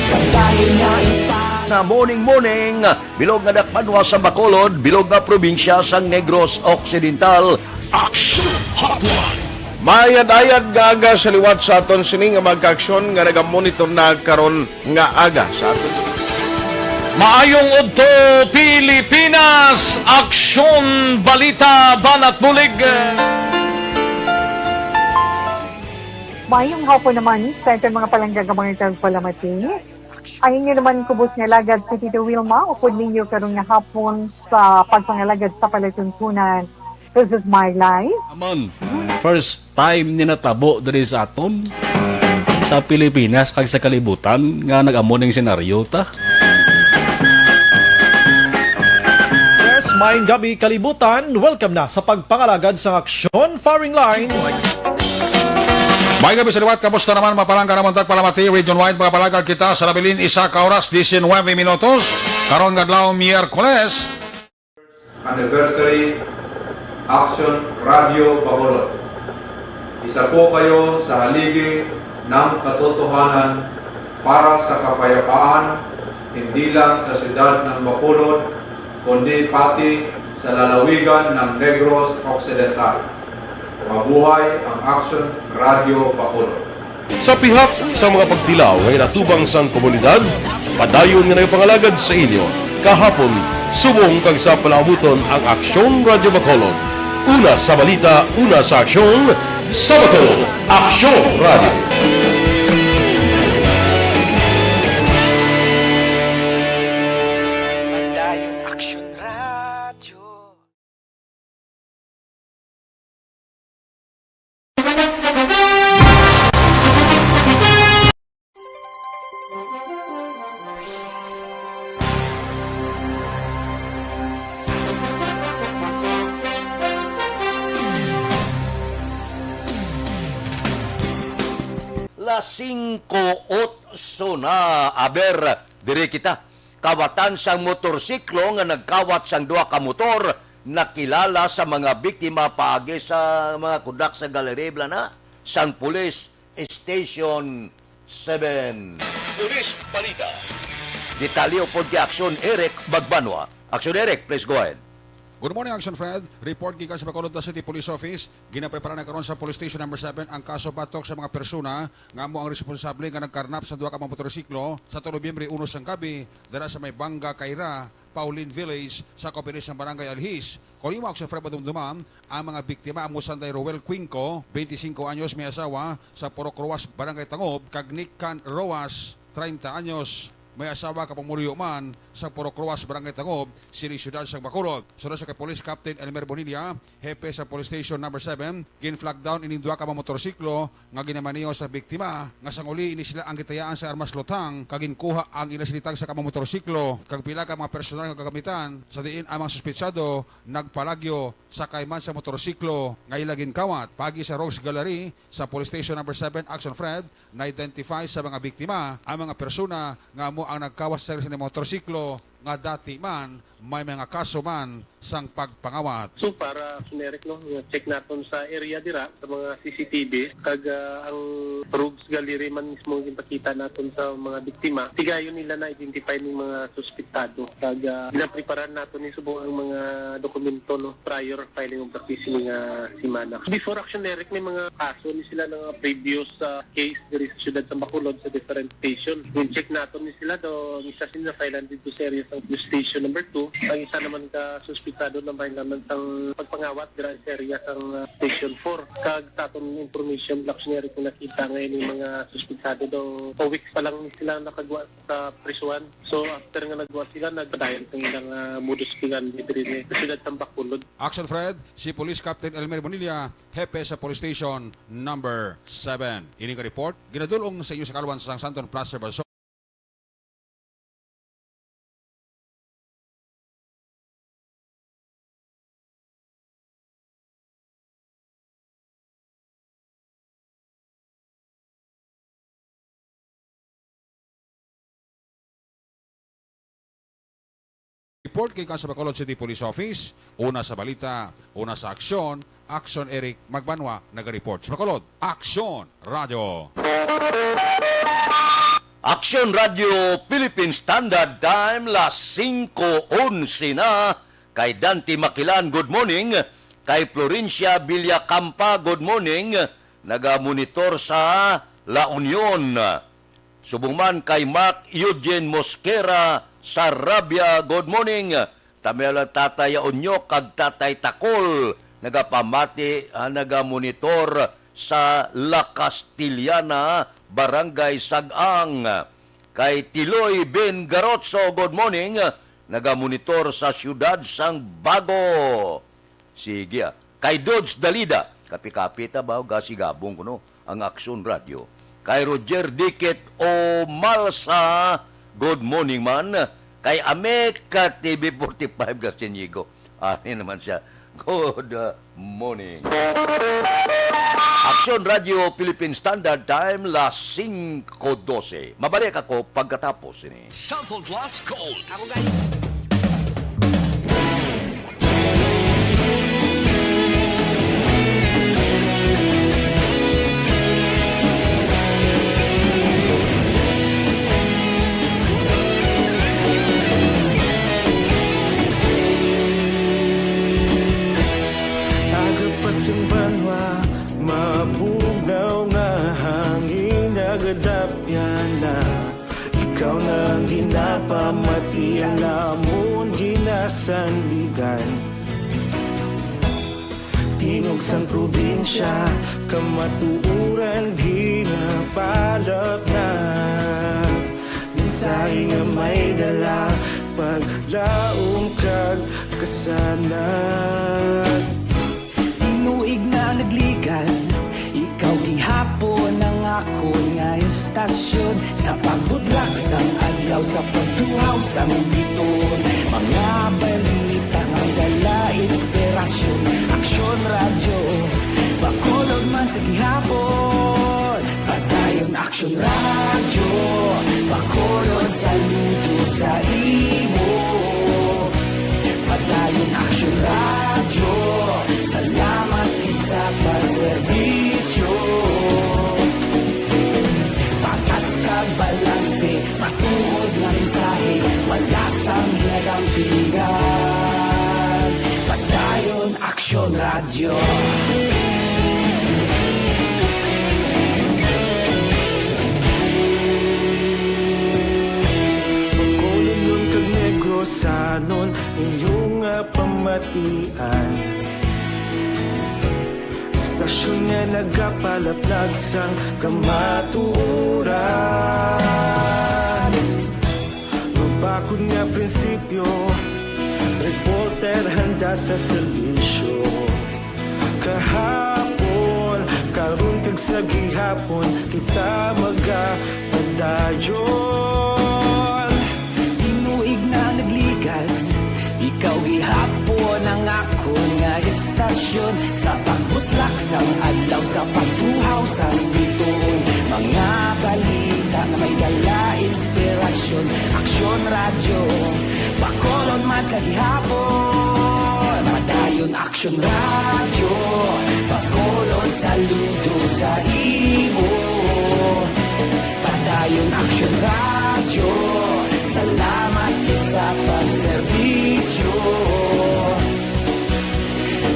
kabay nga ita. Na morning, morning, bilog nga dakbanwa sa Bacolod, bilog nga probinsya sang Negros Occidental. Action Hotline. Mayad-ayad nga aga sa liwat sa aton sini nga mga kaaksyon nga nagamonitor na karon nga aga sa aton. Maayong udto, Pilipinas! Aksyon, balita, banat bulig. Maayong hapon naman sa aton mga palangga nga mga tagpalamati. Ang inyo naman kubos nga alagad si Tito Wilma, upod ninyo karon nga hapon sa pagpangalagad sa palatuntunan. This is my life. Amon, first time ni natabo diri sa aton, sa Pilipinas kag sa kalibutan nga nag-amo ning senaryo ta. Yes, maayong gabi, kalibutan. Welcome na sa pagpangalagad sang Aksyon Firing Line. May gabi sa liwat, kamusta naman, mga palangga namon tagpalamati, region-wide, mga palangga kita sa nabilin, isa ka oras, diecinuebe minutos, karon nga adlaw, Miyerkules. Anniversary, Action Radio Bacolod. Isa po kayo sa haligi ng katotohanan para sa kapayapaan, hindi lang sa siyudad ng Bacolod, kundi pati sa lalawigan ng Negros Occidental. Mabuhay ang Action Radio Bacolod. Sa pihak sa mga pagtilaw nga ginatubang sang komunidad, padayon nga nagapangalagad sa inyo kahapon, subong kag sa palaabuton ang Aksyon Radyo Bacolod. Una sa balita, una sa aksyon, sa Bacolod, Aksyon Radyo. Padayon Aksyon Radyo. Las singko otso na, aber, diri kita. Kawatan sang motorsiklo nga nagkawat sang duha ka motor nakilala sa mga biktima paagi sa mga kudak sa Galleria Blana sang Police Station seven. Police Balita. Detalye upod kay Aksyon Eric Bagbanwa. Aksyon Eric, please go ahead. Good morning, Action Fred. Report gikan sa Bacolod City Police Office. Ginaprepara na karon sa Police Station Number seven ang kaso batok sa mga persona nga amo ang responsable nga nagkarnap sa duha ka mga motorsiklo sa Nobyembre uno sang gabi dira sa may Banga Kaira, Paulin Village, sa kapilis sang Barangay Alhis. Kon imo, Action Fred, madumduman, ang mga biktima amo sanday Roel Cuenco, twenty-cinco anyos, may asawa, sa Purok Roas, Barangay Tangob, kag Nick Can Roas, treinta anyos, may asawa kag pumuluyo man sa Purok Roas, Barangay Tangob, sining siyudad sang Bacolod. Sunod sa kay Police Captain Elmer Bonilla, hepe sa Police Station Number seven, gin-flag down ining duha ka mga motorsiklo nga ginamaneho sa biktima, nga sang uli ini sila ang gitayaan sa armas luthang kag ginkuha ang ila sini tagsa ka mga motorsiklo kag pila ka mga personal nga kagamitan, sa diin ang mga suspetsado nagpalagyo sakay man sa motorsiklo nga ila ginkawat. Paagi sa Rogues Gallery sa Police Station Number seven, Action Fred, na-identify sa mga biktima ang mga persona nga amo ang nagkawat sa sini motorsiklo nga dati man may mga kaso man sang pagpangawat. So, para generic, no, check naton sa area dira sa mga C C T V, kag, ah, ang Rogues Gallery man mismo ang ginpakita naton sa mga biktima. Tigayon nila na-identify ning mga suspetado. Kag, ah, ginapreparan naton ni subong ang mga dokumento, no, prior filing of the case ini nga semana. Before Action Eric, may mga kaso ni sila nga previous, ah, case diri sa siyudad sa Bacolod sa different station. Gin-check naton ni sila, do ang isa sila na-filean didto sa area sa police station number two. Ang isa naman ka suspitado na may laman sang pagpangawat dira sa area sang, ah, Station four. Kag sa aton information, Black Scenery, kung nakita nga ini mga suspitado daw, two weeks pa lang sila nakagwa sa prisuhan. So, after nga nagwa sila, nagpadayon sa ilang, ah, modus operandi diri sa siyudad sang Bacolod. Action Fred, si Police Captain Elmer Bonilla, hepe sa Police Station Number seven. Ini nga report ginadul-ong sa inyo sa kalwan sang Santon Plaza, Versosa. Report gikan sa Bacolod City Police Office. Una sa balita, una sa aksyon, Action Eric Magbanwa nagareport sa Bacolod. Action Radyo. Action Radyo Philippine Standard Time, las singko onse na. Kay Dante Makilan, good morning. Kay Florencia Villacampa, good morning. Nagamonitor sa La Union. Subong man kay Mark Eugene Mosquera Sarabia, good morning. Tamyaw lang Tatay Onyok kag Tatay Takol, nagapamati, ah, nagamonitor sa La Castellana, Barangay Sag-ang. Kay Tiloy Ben Garotso, good morning. Nagamonitor sa siyudad sang Bago. Sige, ah. Kay Dodge Dalida, kapi-kapi ta ba, gasigabong kuno ang Aksyon Radyo. Kay Roger Dikit Omalsa, good morning man. Kay Ameka T V forty-five Gastinigo, ari naman siya. Good, uh, morning. Aksyon Radyo Philippine Standard Time, las singko dose. Mabalik ako pagkatapos sini. Sample Plus Gold. Ako, guys. Aga pa sang banwa, mabugnaw nga hangin, nagadapyan na. Ikaw na ang ginapamati, ang amon ginasandigan. Tingog sang probinsya, kamatuoran ginapalap na. Mensahe nga may dala, paglaom kag kasanag. Tinuig nga nagligan, ikaw gihapon ang akon nga estasyon. Sa pagbudlak sang adlaw, sa pagtuhaw sang bituon, mga balita nga dala inspirasyon. Aksyon Radyo, Bacolod man sa gihapon. Padayon Aksyon Radyo, Bacolod, saludo sa imo. Padayon Aksyon Radyo, salamat gid sa pagserbisyo. Patas kag balanse, matuod nga mensahe, wala sang ginadampigan. Padayon Aksyon Radyo. Bacolodnon kag Negrosanon, inyo nga pamatian. Estasyon nga nagapalaplag sang kamatuoran. Mabakod nga prinsipyo, reporter handa sa serbisyo. Kahapon, karon kag sa gihapon, kita magapadayon. Tinuig na nagligan, ikaw gihapon ang akon nga estasyon. Sa pagbutlak sang adlaw, sa pagtuhaw sang bituon, mga balita nga may dala inspirasyon. Aksyon Radyo, Bacolod man sa gihapon. Padayon Aksyon Radyo, Bacolod, saludo sa imo. Padayon Aksyon Radyo, salamat gid sa pagserbisyo.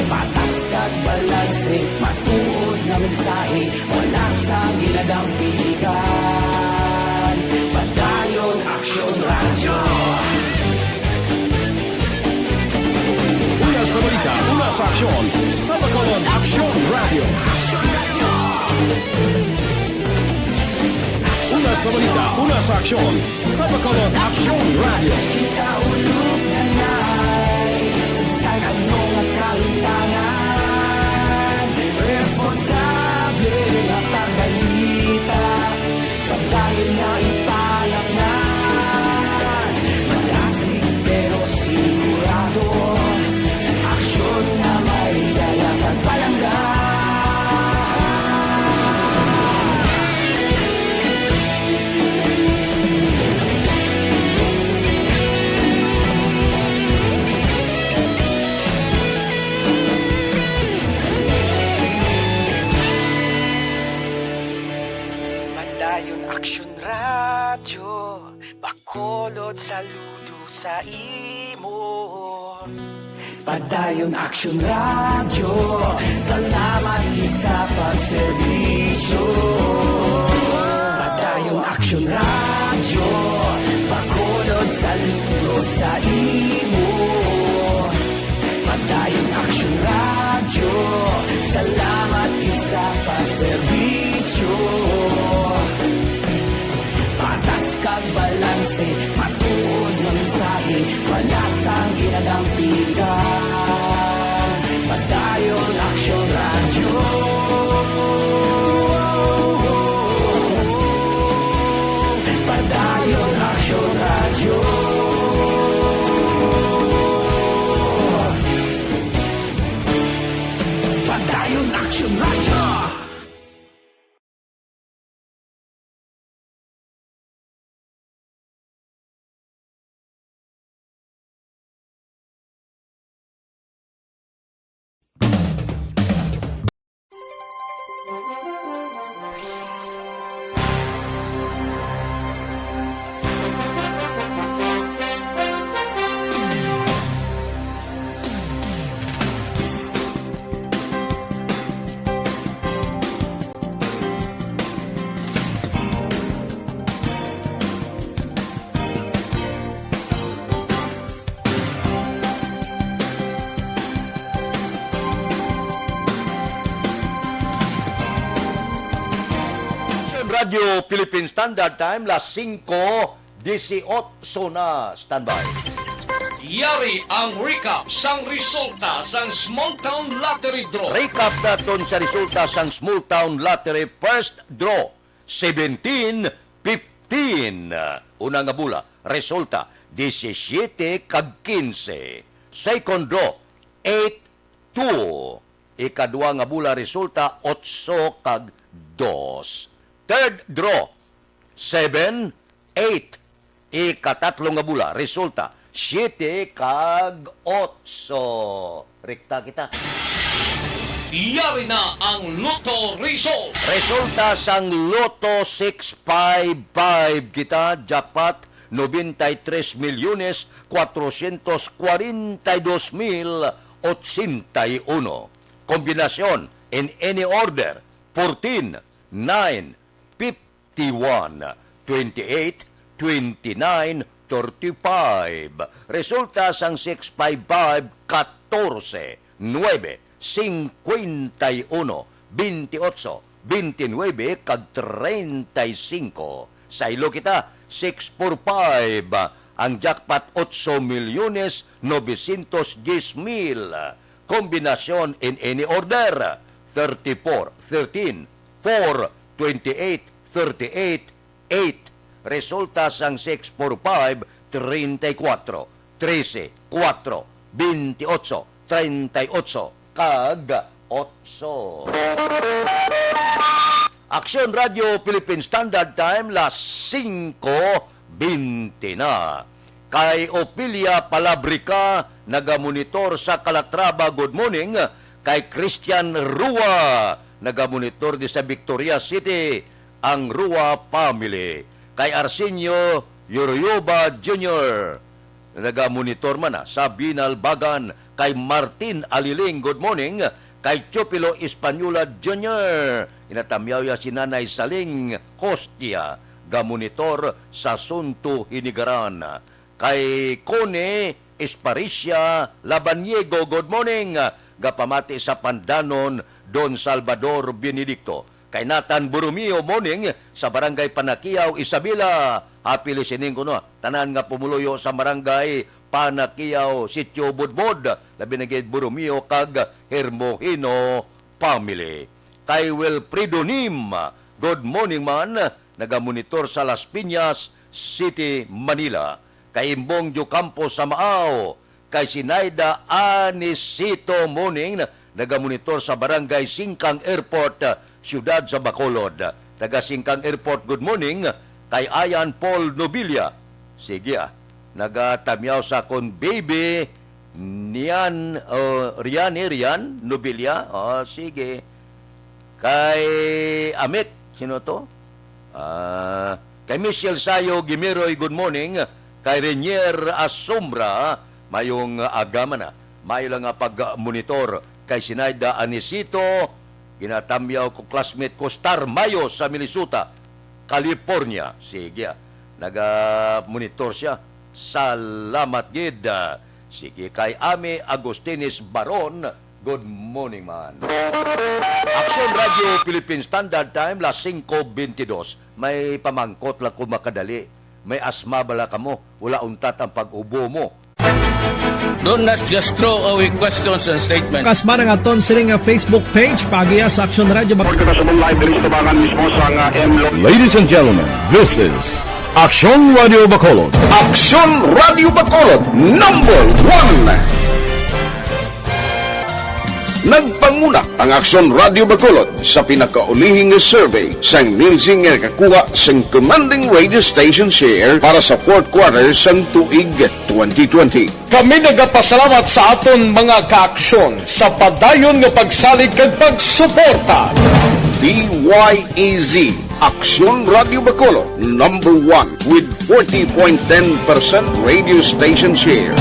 Patas kag balanse, matuod nga mensahe, wala sang ginadampigan. Padayon Aksyon Radyo. Aksyon sa Bacolod Aksyon Radio. Una sa balita, una sa aksyon sa Bacolod Aksyon Radio. Kita ulog na na'y sagsay ano nga kahimtangan. Responsable nga pagbalita. Pagdayon nga ipalatnan, malasig pero sigurado, aksyon nga may dala kag palangga. Padayon Aksyon Radyo, Bacolod, saludo sa imo. Padayon Aksyon Radyo, salamat gid sa pagserbisyo. Padayon Aksyon Radyo, Bacolod, saludo sa imo. Padayon Aksyon Radyo, salamat gid sa pagserbisyo. Patas kag balanse, matuod nga mensahe, wala sang ginadampigan. Padayon Aksyon Radyo. Padayon Aksyon Radyo. Padayon Aksyon Radyo. Radyo Philippine Standard Time, las singko disiotso na. Standby. Yari ang recap sang resulta sang Small Town Lottery Draw. Recap naton sa resulta sang Small Town Lottery First Draw, seventeen fifteen. Una nga bula, resulta, disisyete kag kinse. Second draw, eight two. Ikadua nga bula, resulta, otso kag dos. Third draw, seven eight. Ikatatlo nga bula, resulta, siyete kag otso. Rekta kita. Yari na ang Lotto result. Resulta sang Lotto six five five kita, jackpot, noventa y tres milyones cuatrocientos cuarenta y dos mil ochenta y uno. Kombinasyon, in any order, fourteen, nine, fifty-one, twenty-eight, twenty-nine, thirty-five. Resulta sang six five five, katorse, nuebe, singkwenta y uno, bentiocho, bentinuebe, kag treinta y cinco. Saylo kita, six four five. Ang jackpot, otso milyones novecientos diez mil. Kombinasyon in any order, thirty-four, thirteen, four, twenty-eight, thirty-eight, eight. Resulta sang six four five, treinta y cuatro, trece, cuatro, veintiocho, treinta y ocho, kag otso. Aksyon Radyo Philippine Standard Time, las singko bente na. Kay Opilia Palabrica, nagamonitor sa Calatrava, good morning. Kay Christian Rua, nagamonitor di sa Victoria City, ang Rua family. Kay Arsenio Yorioba Junior, nagamonitor man na sa Binalbagan. Kay Martin Aliling, good morning. Kay Chupilo Española Junior, ginatamyaw ya si Nanay Saling Hostia, gamonitor sa Sunto, Hinigaran. Kay Connie Esparicia Labaniego, good morning. Gapamati sa Pandanon, Don Salvador Benedicto. Kay Nathan Borromeo Moning sa Barangay Panakiao, Isabela. Happy listening kuno. Tanan nga pumuluyo sa Barangay Panakiao, Sitio Budbod, labi na gid Borromeo kag Hermohino family. Kay Wilfredo Nim, good morning man, nagamonitor sa Las Piñas City, Manila. Kay Imbong Diocampo sa Maao, kay Sinaida Anisito Moning, nagamonitor sa Barangay Singkang Airport, ah, siyudad sa Bacolod. Taga Singkang Airport, good morning. Kay Ayan Paul Nobilia. Sige, ah. Nagatamyaw sa akon baby, Nian, oh, Rian, eh, Rian Nobilia. Oh, sige. Kay Amit, sino to? Ah, kay Michelle Sayo Gimiroy, good morning. Kay Renier Asombra, mayong aga man, ah. Mayo lang nga pag-monitor. Kay Sinaida Anisito, ginatamyaw ko, classmate ko, Star Mayo sa Minnesota, California. Sige, ah. Naga-monitor siya. Salamat gid, ah. Sige, kay Ami Agustines Baron, good morning man. Aksyon Radio Philippine Standard Time, las singko bentidos. May pamangkot lang ko makadali. May asma bala kamo? Wala untat ang pag-ubo mo? Do not just throw away questions and statements. Kasma ang aton sini nga Facebook page, paagiha sa Aksyon Radio Bacolod. Report ka sa mong live diri sa tubangan mismo sa nga M Lo- Ladies and gentlemen, this is Aksyon Radio Bacolod. Aksyon Radio Bacolod, number one. Nagpanguna ang Aksyon Radio Bacolod sa pinakaulihi nga survey sang Nielsen nga nakakuha sang commanding radio station share para sa fourth quarter sang tuig twenty twenty. Kami nagapasalamat sa aton mga kaaksyon sa padayon nga pagsalig kag pagsuporta. D Y E Z, Aksyon Radio Bacolod, number one with forty point ten percent radio station share.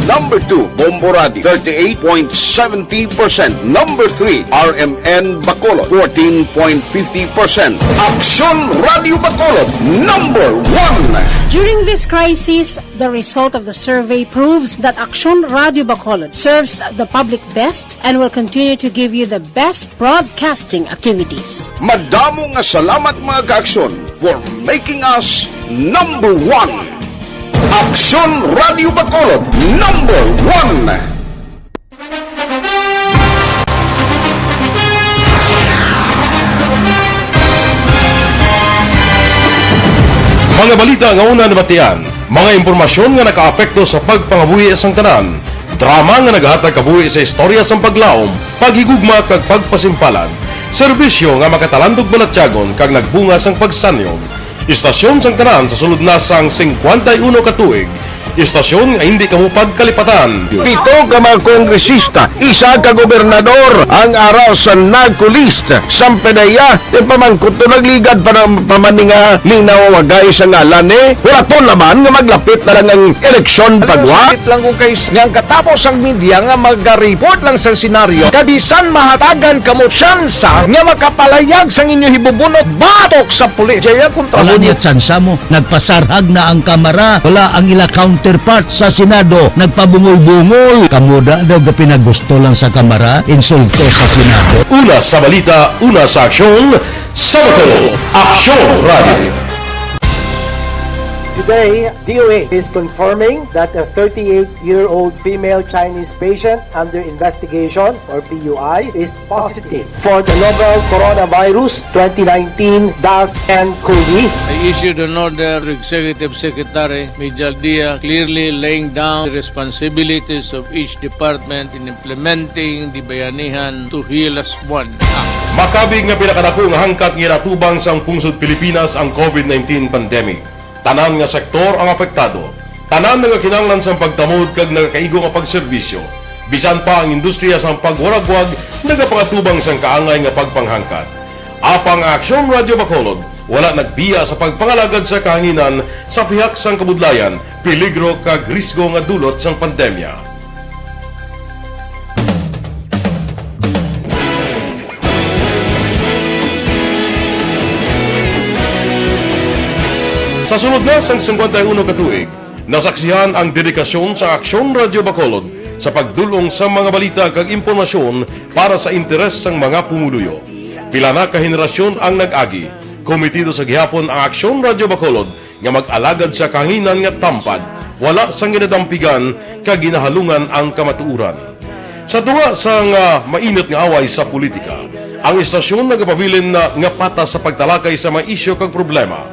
Number two, Bombo Radio, thirty-eight point seventy percent. Number three, R M N Bacolod, fourteen point fifty percent. Aksyon Radio Bacolod, number one. During this crisis, the result of the survey proves that Aksyon Radio Bacolod serves the public best and will continue to give you the best broadcasting activities. Madamo nga salamat, mga kaaksyon, for making us number one. Aksyon Radio Bacolod, number one. Mga balita nga una nabatian, mga impormasyon nga nakaapekto sa pagpangabuhi sang tanan, drama nga nagahatag kabuhi sa istorya sang paglaom, paghigugma kag pagpasimpalan, serbisyo nga makatalandog balatyagon kag nagbunga sang pagsanyog. Istasyon sang tanan sa sulod na sang singkwenta y uno ka tuig. Istasyon nga hindi kamo pagkalipatan. Pito ka mga kongresista, isa ka gobernador ang ara sa narco list. Sampanaya, ipamangkot to, nagligad pa na, pa man ni nga linawagay sa ngalan ni. Wala to naman nga maglapit na lang ang eleksyon pagwa. Sakit lang ko kay s-, nga ang katapos ang media nga mag-report lang sa senaryo, kabisan mahatagan kamo tsansa nga makapalayag sang inyo hibubunot batok sa pulis. Jaya kontra Wala mo. Niya tsansa mo. Nagpasarhag na ang kamara. Wala ang ila counterpart sa Senado. Nagpabungol-bungol. Kamo da daw gapinagusto lang sa kamara. Insulto sa Senado. Una sa balita, una sa aksyon, sa Bacolod, Aksyon Radio. Today, D O H is confirming that a thirty-eight-year-old female Chinese patient under investigation, or P U I, is positive for the novel Coronavirus twenty nineteen dash N COVID. I issued an order to Executive Secretary Major Dia, clearly laying down the responsibilities of each department in implementing the Bayanihan to Heal As One Act. Makabig nga pinakadako nga hangkat nga ginatubang sang pungsod Pilipinas ang COVID nineteen pandemic. Tanan nga sektor ang apektado. Tanan nagakinahanglan sang pagtamod kag nagakaigo nga pagserbisyo. Bisan pa ang industriya sang pagwaragwag nagapangatubang sang kaangay nga pagpanghangkat. Apang ang Aksyon Radio Bacolod wala nagbiya sa pagpangalagad sa kahanginan sa pihak sang kabudlayan, peligro kag risgo nga dulot sang pandemya. Sa sulod na sang singkwenta y uno ka tuig, nasaksihan ang dedikasyon sa Aksyon Radio Bacolod sa pagdul-ong sa mga balita kag impormasyon para sa interes sang mga pumuluyo. Pila na ka henerasyon ang nag-agi. Kometido sa gihapon ang Aksyon Radyo Bacolod nga mag-alagad sa kahanginan nga tampad, wala sang ginadampigan kag ginahalungan ang kamatuoran. Sa tunga sang, ah, mainit nga away sa politika, ang istasyon nagapabilin na nga patas sa pagtalakay sa mga isyu kag problema.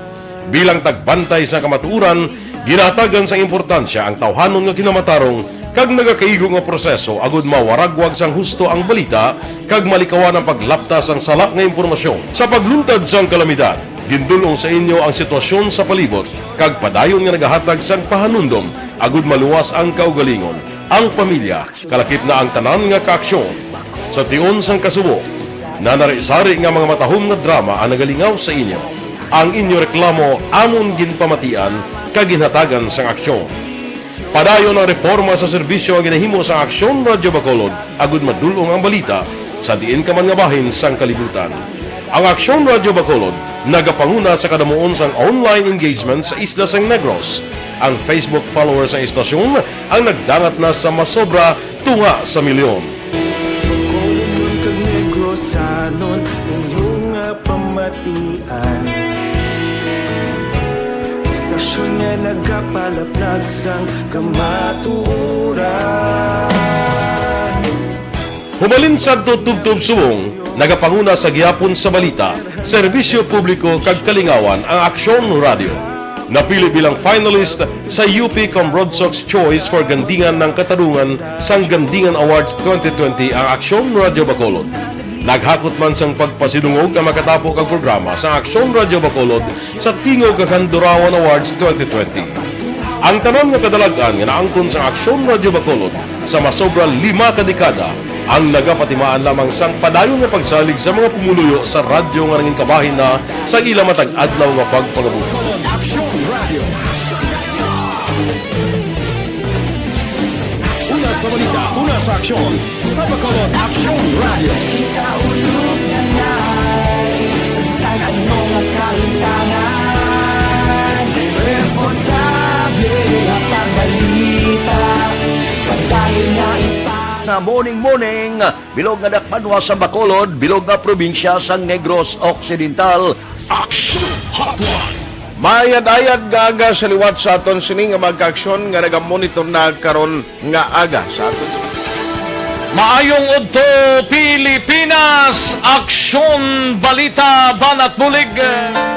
Bilang tagbantay sa kamatuoran, ginahatagan sang importansya ang tawhanon nga kinamatarong kag nagakaigo nga proseso agud mawaragwag sang husto ang balita kag malikawan ang paglapta sang sala nga impormasyon. Sa pagluntad sang kalamidad, gindul-ong sa inyo ang sitwasyon sa palibot kag padayon nga nagahatag sang pahanumdom agud maluwas ang kaugalingon, ang pamilya, kalakip na ang tanan nga kaaksyon. Sa tion sang kasubo, nanari-sari nga mga matahom nga drama ang nagalingaw sa inyo. Ang inyo reklamo amon ginpamatian kag ginhatagan sang aksyon. Padayon ang reporma sa serbisyo nga ginahimo sang Aksyon Radyo Bacolod agud madul-ong ang balita sa diin ka man nga bahin sang kalibutan. Ang Aksyon Radyo Bacolod nagapanguna sa kadamuon sang online engagement sa isla sang Negros. Ang Facebook followers sang istasyon ang nagdangat na sa masobra tunga sa milyon. Bacolodnon kag Negrosanon, inyo nga pamatian. Istasyon nga nagapalaplag sang kamatuoran. Humalin sadto tubtob subong, nagapanguna sa gihapon sa balita, serbisyo publiko kag kalingawan ang Aksyon Radyo. Napili bilang finalist sa U P Cambrodsoc's Choice for Gandingan ng Katarungan sang Gandingan Awards twenty twenty ang Aksyon Radyo Bacolod. Naghakot man sang pagpasidungog ang makatapo kag programa sa Aksyon Radyo Bacolod sa Tingog kag Handurawan Awards twenty twenty. Ang tanan nga kadalag-an nga naangkon sa Aksyon Radyo Bacolod sa masobra lima ka dekada ang nagapatimaan lamang sang padayon nga pagsalig sa mga pumuluyo sa radyo nga nangin kabahin na sa ila matag adlaw nga pagpangabuhi. Aksyon Radio. Una sa balita, una sa aksyon, sa Bacolod Aksyon Radio. Sa ano nga kahintangan, responsable ang pagbalita. Pagdali nga ipang- Na morning, morning, bilog nga dakbanwa sa Bacolod, bilog nga probinsya sang Negros Occidental. Action Hotline. Maayad-ayad nga aga sa liwat sa aton sini nga mga kaaksyon nga nagamonitor na karon nga aga sa aton. Maayong udto, Pilipinas! Aksyon, balita, banat bulig.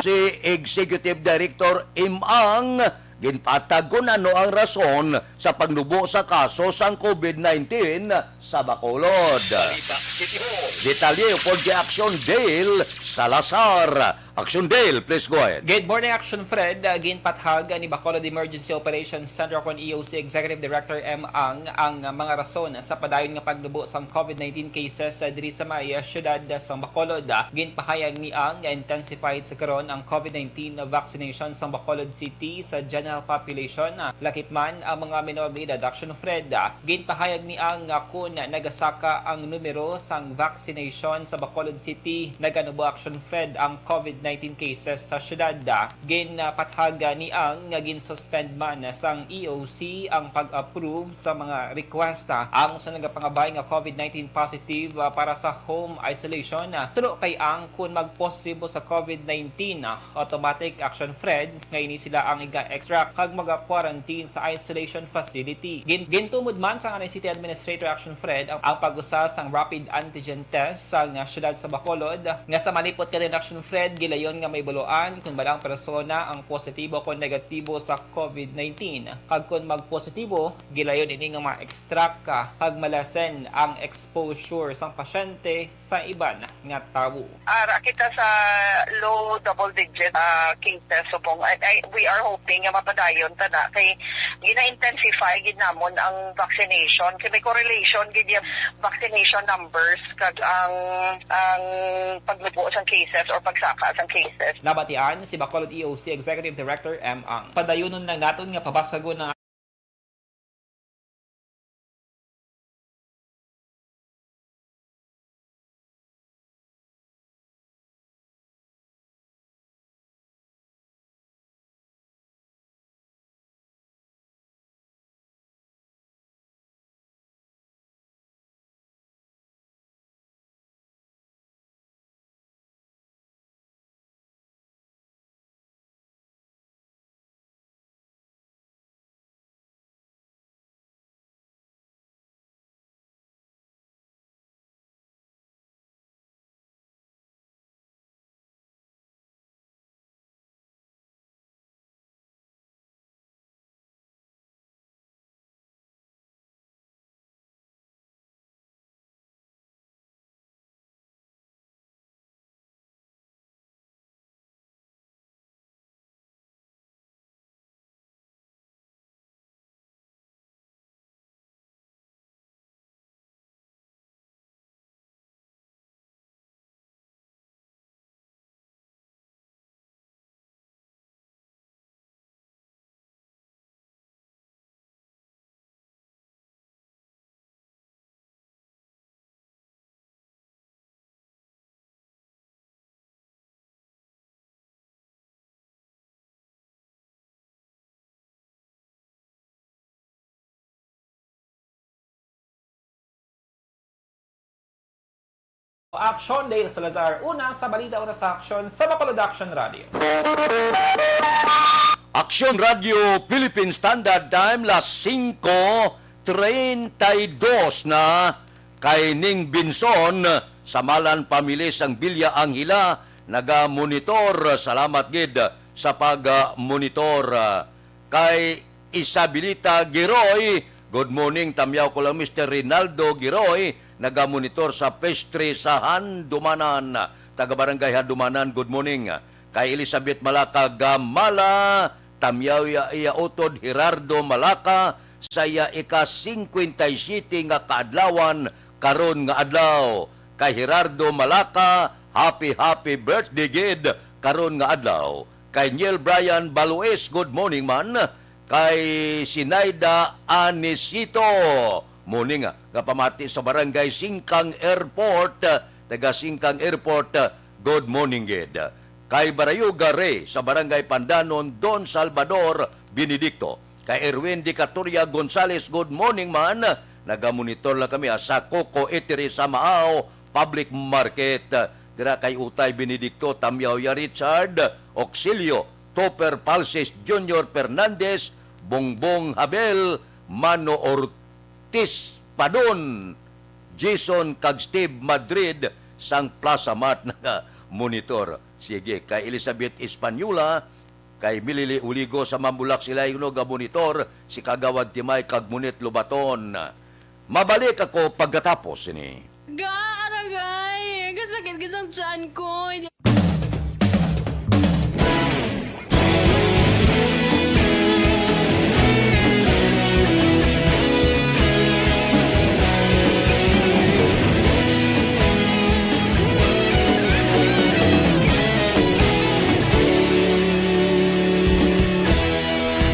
Si Executive Director Im Ang ginpatag kon ano ang rason sa pagnubo sa kaso sang COVID nineteen sa Bacolod. Detalye upod kay Action Dale Salazar. Action Dale, please go ahead. Good morning, Action Fred. Uh, ginpathag ni Bacolod Emergency Operations Center kon E O C Executive Director M Ang ang, uh, mga rason sa padayon nga pagnubo sang COVID nineteen cases, uh, diri sa may, uh, siyudad, uh, sang Bacolod. Uh, ginpahayag ni Ang nga intensified sa karon ang COVID nineteen vaccination sang Bacolod City sa general population, uh, lakip man ang mga minor de edad. Action Fred, uh, ginpahayag ni Ang nga kon nagasaka ang numero sang vaccination sa Bacolod City, naganubo, Action Fred, ang COVID nineteen cases sa siyudad. Ginpathag ni Ang nga gin-suspend man sang E O C ang pag-approve sa mga request, ah, ang sa nagapangabay nga COVID nineteen positive, ah, para sa home isolation, ah, tulo kay Ang kon magpositibo sa COVID nineteen, ah, automatic, Action Fred, nga ini sila ang iga-extract kag maga-quarantine sa isolation facility. Gin-, gintumod man sa Anay City Administrator, Action Fred, ang, ang pag-usa sang rapid antigen test sa nga siyudad sa Bacolod, nga sa malipot ka din, Action Fred, gilayon nga may buluan kung bala ang persona ang positibo kon negatibo sa COVID nineteen. Kag kon magpositibo, gilayon ini nga ma-extract ka kag malesen ang exposure sang pasyente sa iban nga tawo. Ara kita sa low double digit, ah, cases subong. I, I, we are hoping nga mapadayon ta na kay gina-intensify gid namon ang vaccination. Kay may correlation gid yung vaccination numbers kag ang, ang pagnubo sang cases or pagsaka sang cases. Nabatian si Bacolod E O C Executive Director M Ang. Padayunon lang naton nga pabasagon ang Action, Dale Salazar. Una sa balita, una sa aksyon sa Bacolod Action Radio. Action Radio Philippine Standard Time, las singko treinta y dos na. Kay Ning Binson, sa Malan Family sang Villa Angela, nagamonitor. Salamat gid sa pag-monitor. Kay Isabelita Giroy, good morning, tamyaw ko lang, Mister Rinaldo Giroy, nagamonitor sa Pestri sa Handumanan, taga Barangay Handumanan, good morning. Kay Elizabeth Malaka Gamala, tamyaw ya iya utod, Gerardo Malaka, sa iya ika-singkwenta y siyete nga kaadlawan karon nga adlaw. Kay Gerardo Malaka, happy, happy birthday gid karon nga adlaw. Kay Neil Brian Balues, good morning man. Kay Sinaida Anisito, morning, nga pamati sa Barangay Singkang Airport, taga Singkang Airport, good morning gid. Kay Barayuga Ray sa Barangay Pandanon, Don Salvador Benedicto. Kay Erwin Dicatoria Gonzales, good morning man. Nagamonitor lang kami, ah, sa Coco Eatery sa Maao Public Market. Dira kay Utay Benedicto, Tamyaw ya Richard, Auxilio, Topper Palsis, Junior Fernandez, Bongbong Habel, Mano Ortiz Padon, Jason kag Steve Madrid sang Plaza Mart naga-monitor. Sige, kay Elizabeth Española, kay Milili Uligo sa Mambulak sila, no, ga-monitor si Kagawad Timay kag Munit Lobaton. Mabalik ako pagkatapos sini. Ga, aragay! Kasakit gid sang tiyan ko.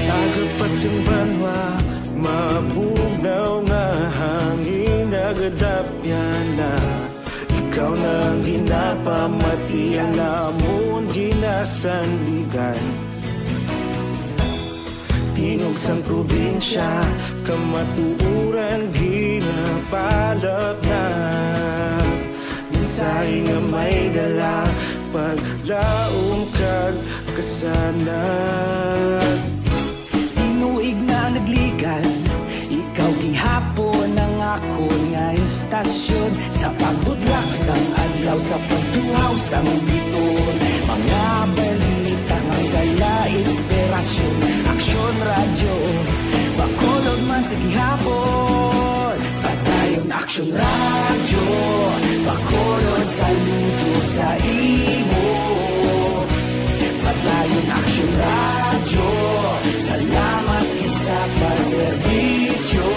Aga pa sing banwa, mabugnaw nga hangin nagadapyan na. Ikaw na ang ginapamati, ang amon ginasandigan. Tingog sang probinsya, kamatuoran ginapalapnag. Mensahe nga may dala, paglaom kag kasanag. Tinuig na nagligad, ikaw gihapon ang akon nga estasyon. Sa pagbudlak sang adlaw, sa pagtuhaw sang biton, mga balita nga dala inspirasyon. Aksyon Radyo, Bacolod man sa gihapon. Padayon Aksyon Radyo, Bacolod, saludo sa imo. Padayon Aksyon Radyo, salamat gid sa pagserbisyo.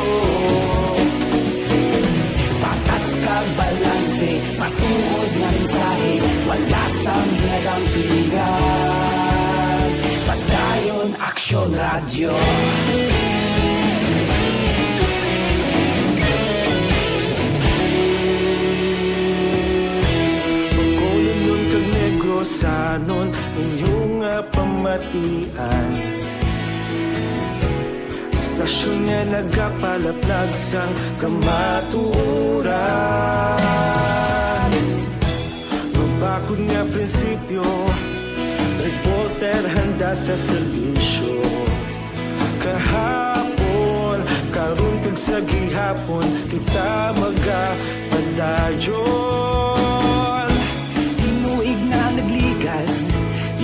Patas kag balanse, matuod nga mensahe, wala sang ginadampigan. Padayon Aksyon Radyo. Bacolod kag Negrosanon, inyo nga pamatian. Estasyon nga nagapalaplag sang kamatuoran. Mabakod nga prinsipyo, reporter handa sa serbisyo. Kahapon, karon kag sa gihapon, kita magapadayon. Tinuig na nagligad,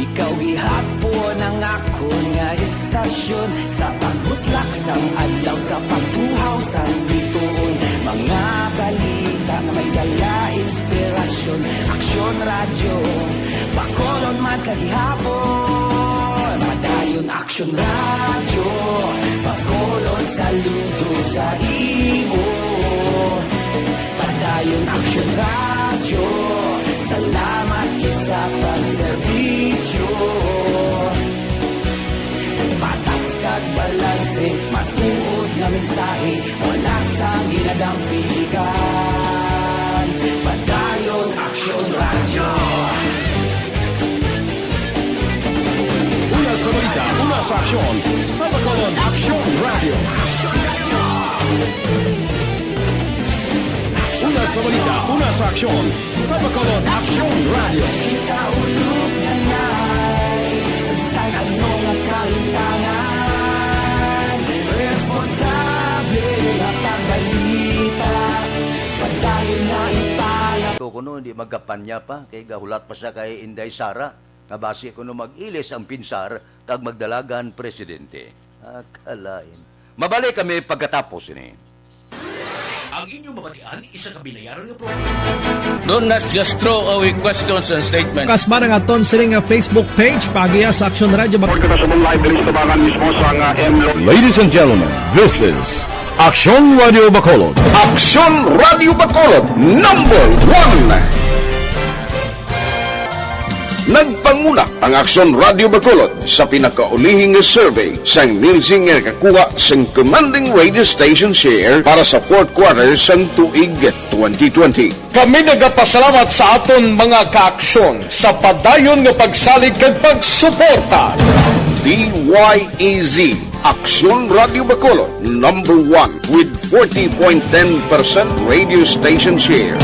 ikaw gihapon ang akon nga estasyon. Sa pagbutlak sang adlaw, sa pagtuhaw sang bituon, mga balita nga may dala inspirasyon. Aksyon Radyo, Bacolod man sa gihapon. Padayon Aksyon Radyo, Bacolod, saludo sa imo. Padayon Aksyon Radyo, salamat gid sa pagserbisyo. Patas kag balanse, matuod nga mensahe, wala sang ginadampigan. Padayon Aksyon Radyo. Una sa balita, una sa aksyon, sa Bacolod Aksyon Radyo. Una Balita, una sa aksyon, sa Bacolod Aksyon Radio. Kita ulog na ngay, sa bisan ano nga kahitangan, responsable at ang balita, padayon na ipala. Ito kuno, hindi magkampanya pa, kay gahulat pa siya kay Inday Sara, nga basi kuno mag-ilis ang pinsar kag magdalagan presidente. Akalain. Mabalik kami pagkatapos ini. Ang inyong mabatian, isa ka binayaran nga programa. Do not just throw away questions and statements. Kasma nga aton sini nga Facebook page, paagiha sa Aksyon Radio. Report kita sa Moonlight, diri sa tubangan mismo sa nga M Lo- Ladies and gentlemen, this is Aksyon Radio Bacolod. Aksyon Radio Bacolod, number one. Nagpanguna ang Aksyon Radio Bacolod sa pinakaulihing nga survey sang Nielsen nga nakakuha sang commanding radio station share para sa fourth quarter sang tuig twenty twenty. Kami nagapasalamat sa aton mga kaaksyon sa padayon nga pagsalig kag pagsuporta. D Y E Z, Aksyon Radio Bacolod, number one with forty point ten percent radio station share.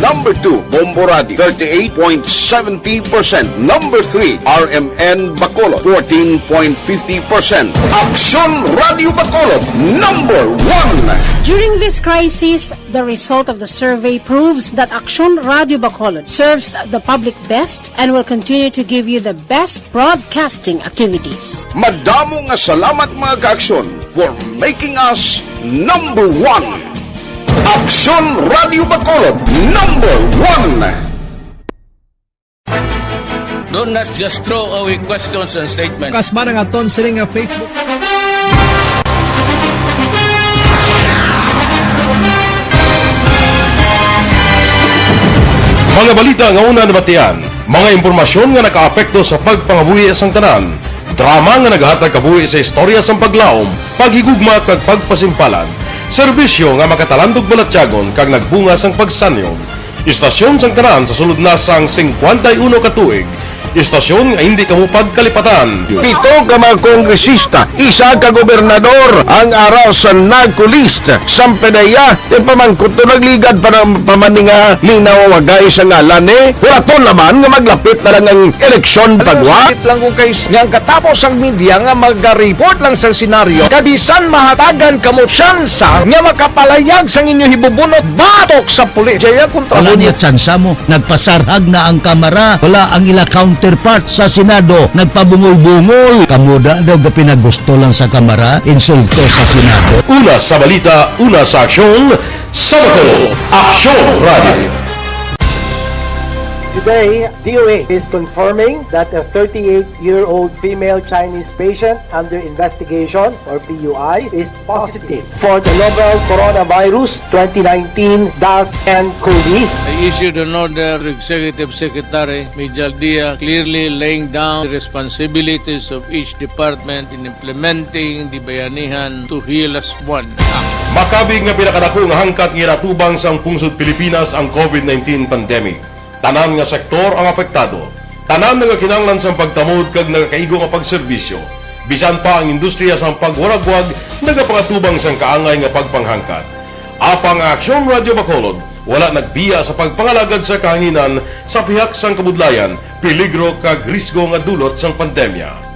Number two, Bombo Radio, thirty-eight point seventy percent. Number three, R M N Bacolod, fourteen point fifty percent. Aksyon Radio Bacolod, number one. During this crisis, the result of the survey proves that Aksyon Radio Bacolod serves the public best and will continue to give you the best broadcasting activities. Madamo nga salamat, mga kaaksyon, for making us number one. Aksyon Radio Bacolod, number one. Do not just throw away questions and statements. Kasma nga aton sini nga Facebook. Mga balita nga una nabatian, mga impormasyon nga nakaapekto sa pagpangabuhi sang tanan, drama nga nagahatag kabuhi sa istorya sang paglaom, paghigugma kag pagpasimpalan, serbisyo nga makatalandog balatyagon kag nagbunga sang pagsanyog. Istasyon sang tanan sa sulod na sang singkwenta y uno ka tuig, istasyon nga hindi kamo pagkalipatan. Pito ka mga kongresista, isa ka gobernador ang ara sa NAGCO list. Sang PDEA, ti pamangkot to nagligad pa ng pamaninga linaw wagay sa ngalan ni. Wala to naman nga maglapit na lang ang eleksyon. Ano, pagwa. Sakit lang kung kay nga ang katapos ang media nga mag-report lang sa senaryo. Kabisan mahatagan kamo tsansa nga makapalayag sang inyo hibubunot batok sa pulis. Jaya kontra. Wala mo niya tsansa mo. Nagpasarhag na ang Kamara. Wala ang ila counterpart sa Senado. Nagpabungol-bungol. Kamo da daw gapinagusto lang sa Kamara, insulto sa Senado. Una sa balita, una sa aksyon, sa Bacolod, Aksyon Radio. Today, D O H is confirming that a thirty-eight-year-old female Chinese patient under investigation, or P U I, is positive for the novel coronavirus twenty nineteen dash N cov. I issued an order to Executive Secretary Mijal Dia, clearly laying down the responsibilities of each department in implementing the Bayanihan to Heal Us One Act. Makabig nga pinakadako nga hangkat nga ginatubang sang pungsod Pilipinas ang COVID nineteen pandemic. Tanan nga sektor ang apektado. Tanan nagakinahanglan sang pagtamod kag nagakaigo nga pagserbisyo. Bisan pa ang industriya sang pagwaragwag nagapangatubang sang kaangay nga pagpanghangkat. Apang ang Aksyon Radio Bacolod wala nagbiya sa pagpangalagad sa kahanginan sa pihak sang kabudlayan, peligro kag risgo nga dulot sang pandemya.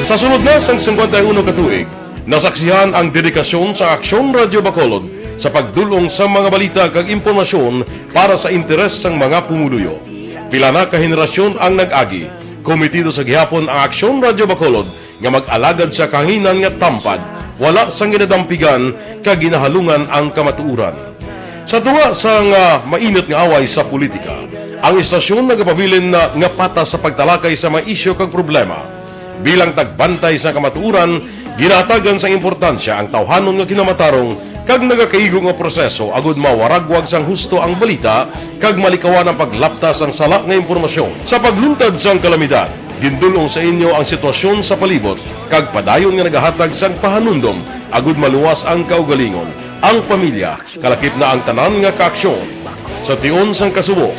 Sa sulod na sang singkwenta y uno ka tuig, nasaksihan ang dedikasyon sa Aksyon Radio Bacolod sa pagdul-ong sa mga balita kag impormasyon para sa interes sang mga pumuluyo. Pila na ka henerasyon ang nag-agi, kometido sa gihapon ang Aksyon Radio Bacolod nga mag-alagad sa kahanginan nga tampad, wala sang ginadampigan kag ginahalungan ang kamatuoran. Sa tunga sang, ah, mainit nga away sa politika, ang istasyon nagapabilin na nga patas sa pagtalakay sa mga isyu kag problema. Bilang tagbantay sa kamatuoran, ginahatagan sang importansya ang tawhanon nga kinamatarong kag nagakaigo nga proseso agud mawaragwag sang husto ang balita kag malikawan ang paglapta sang sala nga impormasyon. Sa pagluntad sang kalamidad, gindul-ong sa inyo ang sitwasyon sa palibot kag padayon nga nagahatag sang pahanumdom agud maluwas ang kaugalingon, ang pamilya, kalakip na ang tanan nga kaaksyon. Sa tion sang kasubo,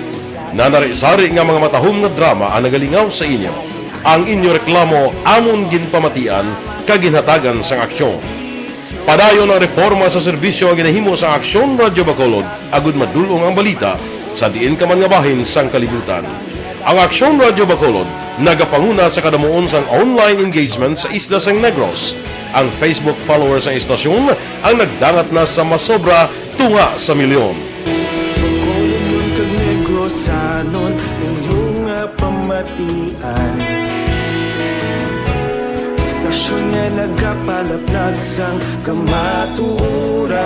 nanari-sari nga mga matahom nga drama ang nagalingaw sa inyo. Ang inyo reklamo amon ginpamatian kag ginhatagan sang aksyon. Padayon ang reporma sa serbisyo nga ginahimo sang Aksyon Radyo Bacolod, agud madul-ong ang balita sa diin ka man nga bahin sang kalibutan. Ang Aksyon Radyo Bacolod nagapanguna sa kadamuon sang online engagement sa isla sang Negros. Ang Facebook followers sang istasyon ang nagdangat na sa masobra tunga sa milyon. Bacolodon kag Negrosanon, inyo nga pamatian. Istasyon nga nagapalaplag sang kamatuoran.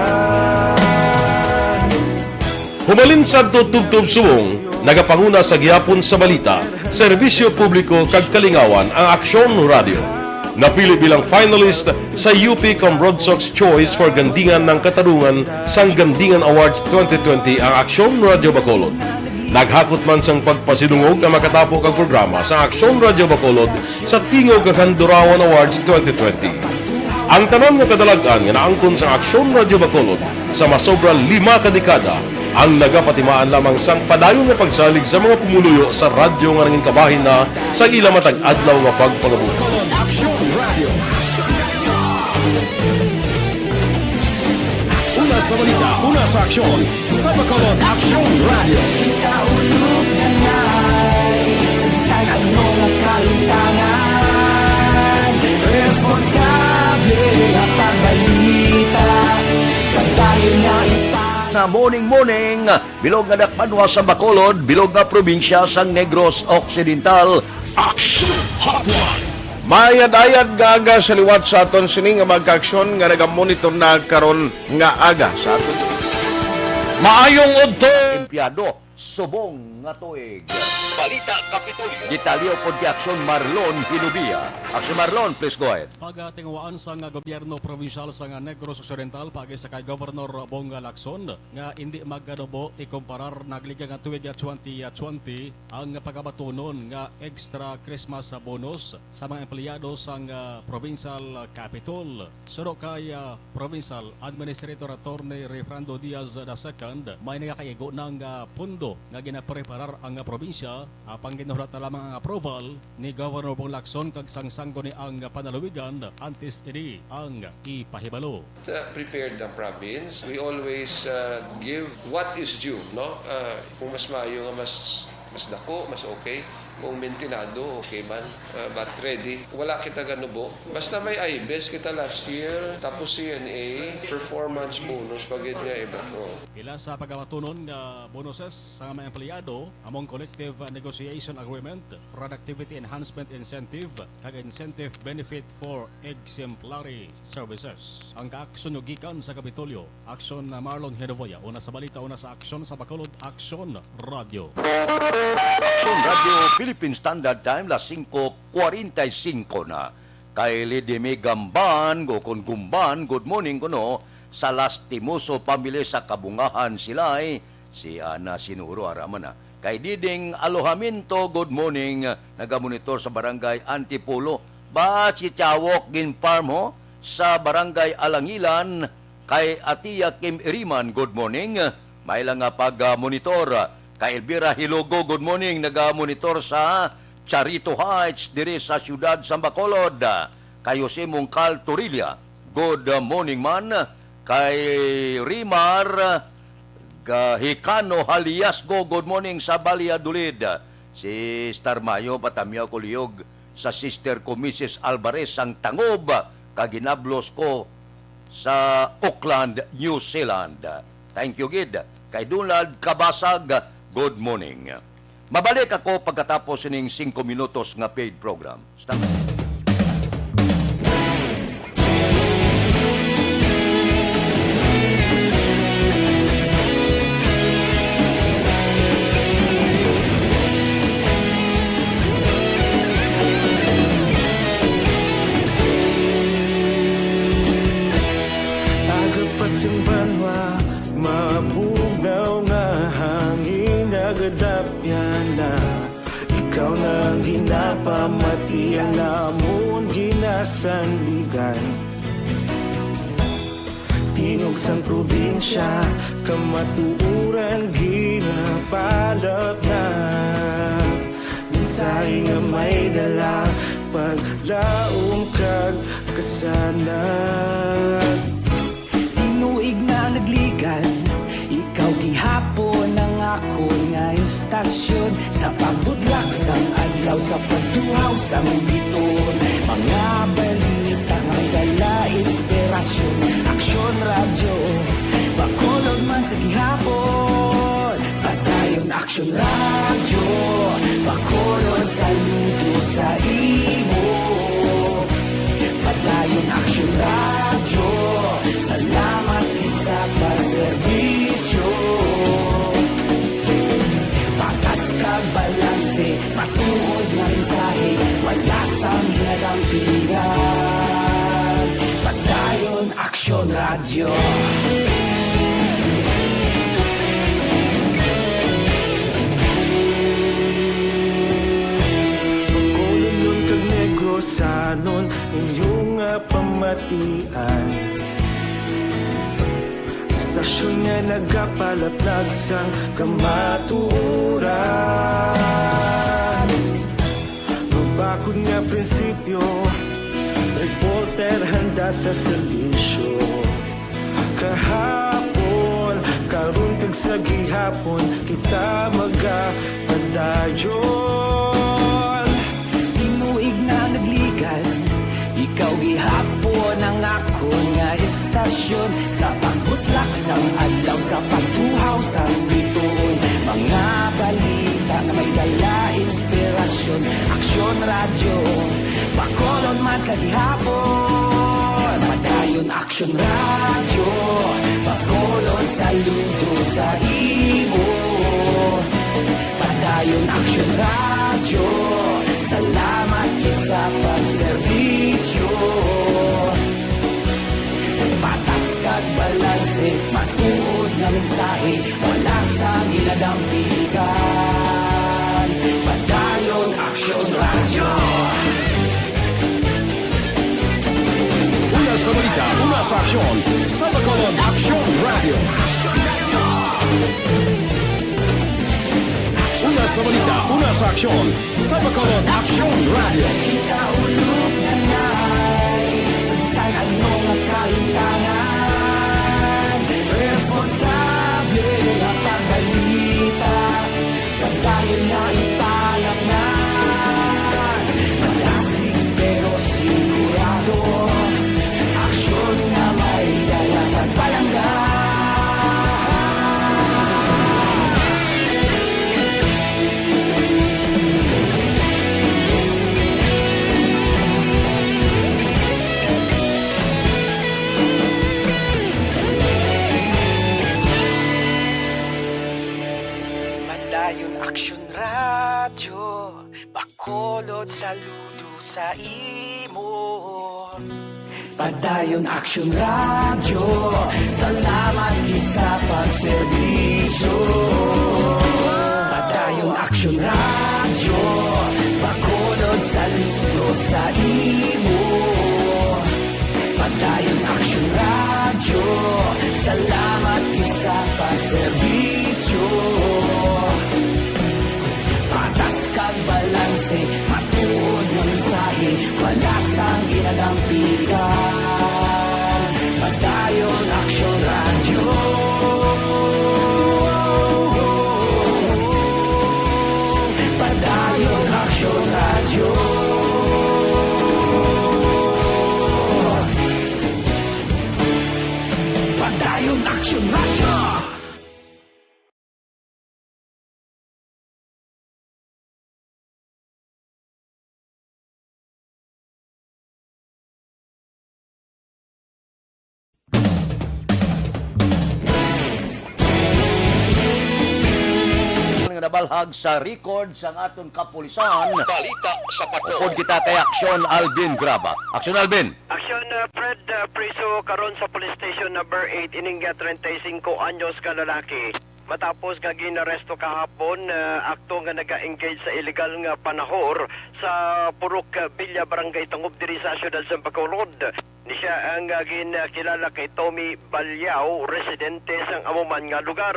Humalin sadto tubtob subong, nagapanguna sa gihapon sa balita, serbisyo publiko kag kalingawan ang Aksyon Radyo. Napili bilang finalist sa U P Cambronsox Choice for Gandingan ng Katarungan sang Gandingan Awards twenty twenty ang Aksyon Radyo Bacolod. Naghakot man sang pagpasidungog ang makatapo kag programa sa Aksyon Radyo Bacolod sa Tingog kag Handurawan Awards twenty twenty. Ang tanan nga kadalag-an nga naangkon sa Aksyon Radyo Bacolod sa masobra lima ka dekada ang nagapatimaan lamang sang padayon nga pagsalig sa mga pumuluyo sa radyo nga nangin kabahin na sa ila matag adlaw nga pagpangabuhi. Aksyon Radyo. Una sa balita, una sa aksyon, sa Bacolod Aksyon Radyo. Kita ulog na ngay, sa bisan ano nga kalimtangan, responsable nga pagbalita, kag dayon nga ipang- Na morning, morning, bilog nga dakbanwa sa Bacolod, bilog nga probinsya sang Negros Occidental. Action Hotline. Mayad-ayad nga aga sa liwat sa aton sini nga mga kaaksyon nga nagamonitor na karon nga aga sa aton. Maayong udto, empleyado, subong nga tuig. Balita Kapitolyo. Detalye upod kay Aksyon Marlon Hinubia. Aksyon Marlon, please go ahead. Pagatinguhaan sang gobyerno probinsyal sang Negros Occidental paagi sa kay Governor Bong Lacson nga indi maganubo ikumparar nagliga nga tuig twenty twenty ang pagabatunon nga extra Christmas bonus sa mga empleyado sang, ah, provincial capitol. Suno kay, ah, Provincial Administrator Attorney Refrando Diaz the second, may nagakaigo na nga pundo nga ginapreparar ang probinsya, apang ginhulat na lamang ang approval ni Governor Bong Lacson kag sang sangguniang panalawigan antes ini ang ipahibalo. Uh, prepared ang province. We always, uh, give what is due, no? Uh, kung mas maayo nga mas, mas dako, mas okay. Kung mintinado, okay man. Uh, but ready. Wala kita ganubo. Basta may IBES kita last year, tapos C N A, performance bonus pa gid nga iba. Oh. Ila sa pagabatunon nga bonuses sa mga empleyado, among collective negotiation agreement, productivity enhancement incentive, kag incentive benefit for exemplary services. Ang kaaksyon nyo gikan sa Kapitolyo, Aksyon na Marlon Henoboya, una sa balita, una sa aksyon sa Bacolod, Aksyon Radyo. Aksyon Radyo, Philippine Standard Time, las singko kwarenta y singko na. Kay Lady May Gamban, go kon Gumban, good morning kuno sa Lastimoso family sa Kabungahan, Silay, si Ana Sinuro, ara man na. Kay Diding Alojamiento, good morning, nagamonitor sa Barangay Antipolo. Ba si Chawok Ginparm ho sa Barangay Alangilan, kay Atiya Kim Iriman, good morning. May lang nga pag-monitor. Kay Elvira Hilogo, good morning, nagamonitor sa Charito Heights, diri sa siyudad sa Bacolod. Kay Jose Mongcal Torilla, good morning man. Kay Rimar Ga-, Hikano Haliasgo, good morning sa Valladolid. Si Star Mayo, patamyaw ko lihog sa sister ko, Missus Alvarez, sang Tangob, kag ginablos ko sa Auckland, New Zealand. Thank you gid. Kay Donald Kabasag, good morning. Mabalik ako pagkatapos sining singko minutos nga paid program. Stop. Aga pa sing banwa, mabugnaw nga hangin nagadapyan na. Ikaw na ang ginapamati, ang amon ginasandigan. Tingog sang probinsya, kamatuoran ginapalaplag. Tay nga may dala, paglaom kag kasanag. Tinuig na nagligan, ikaw gihapon ang akon nga istasyon. Sa pagbudlak sang adlaw, sa pagtuhaw sang biton, mga balita nga may dala inspirasyon. Aksyon Radyo, Bacolod man sa gihapon. Padayon Aksyon Radyo, Bacolod, saludo sa imo. Padayon Aksyon Radyo, salamat gid sa pagserbisyo. Patas kag balanse, matuod nga mensahe, wala sang ginadampigan. Padayon Aksyon Radyo. Bacolodnon kag Negrosanon, inyo nga pamatian. Istasyon nga nagapalaplag sang kamatuoran. Mabakod nga prinsipyo, reporter handa sa serbisyo. Kahapon, karon kag sa gihapon, kita magapadayon. Tinuig na nagligan, ikaw gihapon ang akon nga istasyon. Sa pagbutlak sang adlaw, sa pagtuhaw sang bituon, mga balita nga may dala inspirasyon. Aksyon Radyo, Bacolod man sa gihapon. Padayon Aksyon Radyo, Bacolod, saludo sa imo. Padayon Aksyon Radyo, salamat gid sa pagserbisyo. Patas kag balanse, matuod nga mensahe, wala sang ginadampigan. Padayon Aksyon Radyo. Una sa balita, una sa aksyon, sa Bacolod Aksyon Radyo. Una sa balita, una sa aksyon, sa Bacolod Aksyon Radyo. Kita ulog na ngay, sa bisan ano nga kahintangan, responsable nga pagbalita. Padayon nga ipalatnan, malasig pero sigurado. Aksyon nga may dala kag palangga. Padayon Aksyon Radyo, Bacolod, saludo sa imo. Padayon Aksyon Radyo, salamat gid sa pagserbisyo. Padayon Aksyon Radyo, Bacolod, saludo sa imo. Padayon Aksyon Radyo, salamat gid sa pagserbisyo. Patas kag balanse, matuod nga mensahe, wala sang ginadampigan. Padayon Aksyon Radyo. Padayon Aksyon Radyo. Padayon Aksyon Radyo. Nga nabalhag sa record sang aton kapulisan. Balita sa Bato. Upod kita kay Aksyon Alvin Graba. Aksyon Alvin. Aksyon, uh, Fred, uh, priso karon sa Police Station Number Eight ining, uh, treinta y cinco anyos ka lalaki. Matapos nga ginaresto kahapon, ah, akto nga naga-engage sa illegal nga panahor sa Purok, ah, Villa Barangay Tangub diri sa siyudad sa Bacolod. Ni siya ang, ah, ginkilala kay Tommy Balyao, residente sang amo man nga lugar.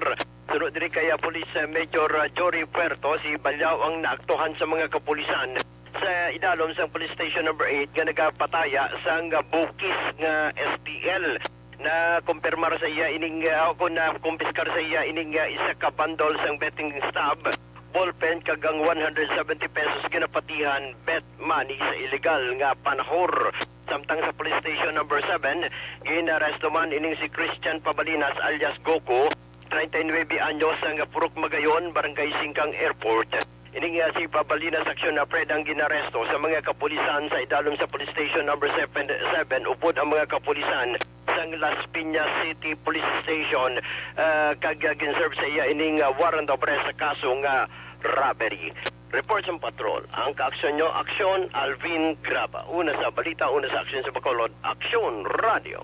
Sunod diri kay, ah, Police, ah, Major, ah, Jory Puerto, si Balyaw ang naaktuhan sa mga kapulisan sa idalom sang Police Station Number Eight nga nagapataya sang, ah, bukis nga S T L. Nakumpirmar sa iya ining, ah, o kon nakumpiskar sa iya ining, ah, isa ka bundle sang betting stub, ballpen, kag ang one hundred seventy pesos ginapatihan bet money sa illegal nga panahor. Samtang sa Police Station Number Seven, ginaresto man ining si Christian Pabalinas alias Goku, treinta y nuebe anyos, nga Purok Magayon, Barangay Singkang Airport. Ining, ah, si Pabalinas Action na Fred ang ginaresto sa mga kapulisan sa idalom sa Police Station Number Seven, seven, upod ang mga kapulisan sang Las Piñas City Police Station, ah, kag, ah, ginserve sa iya ining, ah, warrant of arrest sa kaso nga robbery. Report sang patrol, ang kaaksyon nyo, Aksyon, Alvin Graba. Una sa balita, una sa aksyon sa Bacolod, Aksyon Radio.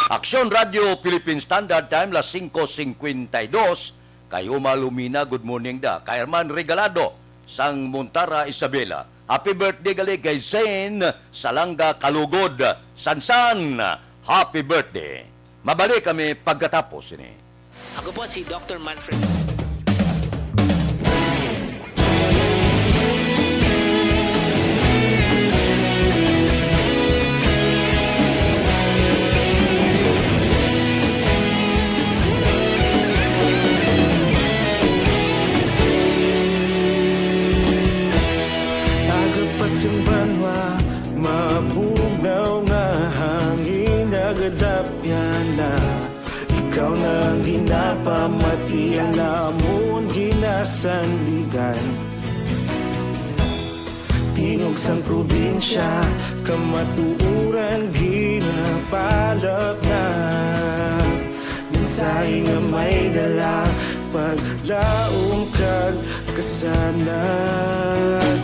Aksyon Radio Philippine Standard Time, las singko singkwenta y dos. Kay Uma Lumina, good morning da. Kay Herman Regalado, sang Montara, Isabela. Happy birthday gali kay Zane Salanga Kalugod, Sansan. Happy birthday. Mabalik kami pagkatapos ini. Ako po si Doktor Manfred. Aga pa sing banwa, mabugnaw nga hangin, nagadapyan na. Ikaw na ang ginapamati, ang amon ginasandigan. Tingog sang probinsya, kamatuoran ginapalapnag. Mensahe nga may dala, paglaom kag kasanag.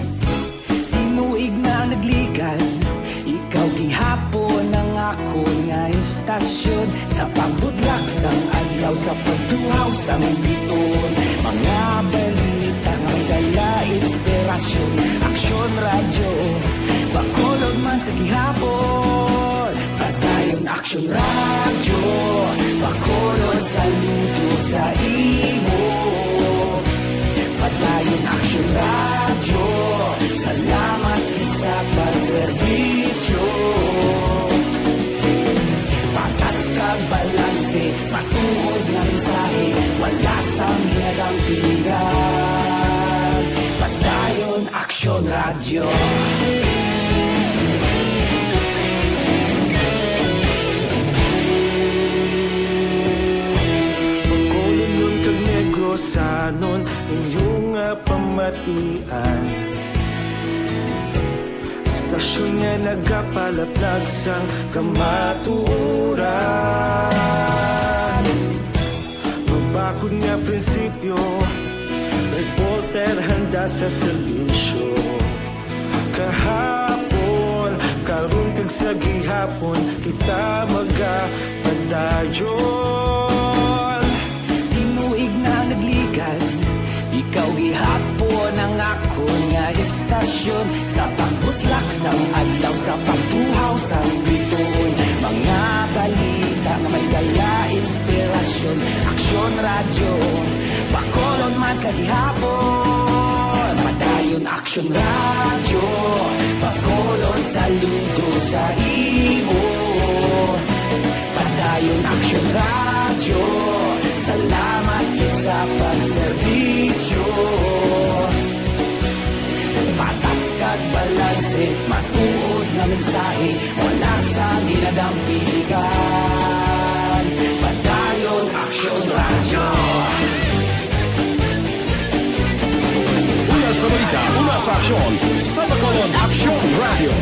Tinuig na nagligad, ikaw gihapon ang akon nga istasyon. Sa pagbudlak sang adlaw, sa pagtuhaw sang bituon, mga balita nga may dala inspirasyon. Aksyon Radyo, Bacolod man sa gihapon. Padayon Aksyon Radyo, Bacolod, saludo sa imo. Padayon Aksyon Radyo, salamat gid sa pagserbisyo. Patas kag balanse, matuod nga mensahe, wala sang ginadampigan. Padayon Aksyon Radyo. Bacolodnon kag Negrosanon, inyo nga pamatian. Istasyon nga nagapalaplag sang kamatuoran. Mabakod nga prinsipyo, reporter handa sa serbisyo. Kahapon, karon kag sa gihapon, kita magapadayon. Tinuig na nagligad, ikaw gihapon ang akon nga istasyon. Sa pagbutlak sang adlaw, sa pagtuhaw sang bituon, mga balita nga may dala inspirasyon. Aksyon Radyo, Bacolod man sa gihapon. Padayon Aksyon Radyo, Bacolod, saludo sa imo. Padayon Aksyon Radyo, salamat gid sa pagserbisyo. Patas kag balanse, matuod nga mensahe, wala sang ginadampigan. Padayon Aksyon Radyo. Una sa balita, una sa aksyon, sa Bacolod Aksyon Radyo.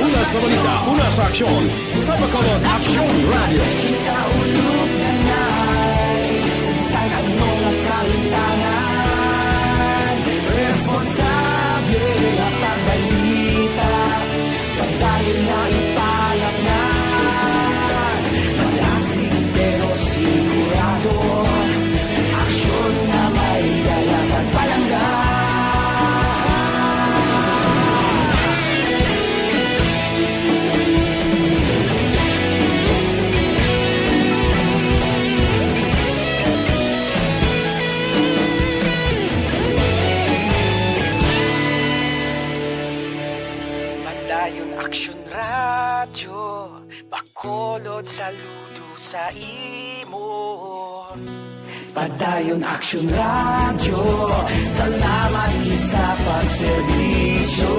Una sa balita, una sa aksyon, sa Bacolod Aksyon Radyo. Kita ulog na nay, sa bisan ano nga kalimtangan, responsable nga pagbalita. Padayon na ipalapngan, malasig pero sigurado. Aksyon nga may dala kag palangga. Ayon Aksyon Radyo, Bacolod, saludo sa imo. Padayon Aksyon Radyo, salamat gid sa pagserbisyo.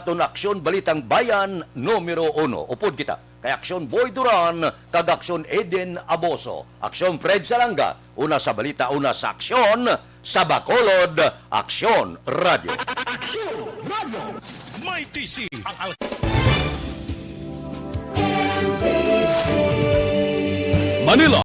Aton Aksyon, Balitang Bayan, numero uno. Upod kita kay Aksyon Boy Duran kag Aksyon Eden Aboso. Aksyon Fred Salanga, una sa balita, una sa aksyon, sa Bacolod, Aksyon Radyo. Aksyon Radyo. May T C ang al- Manila,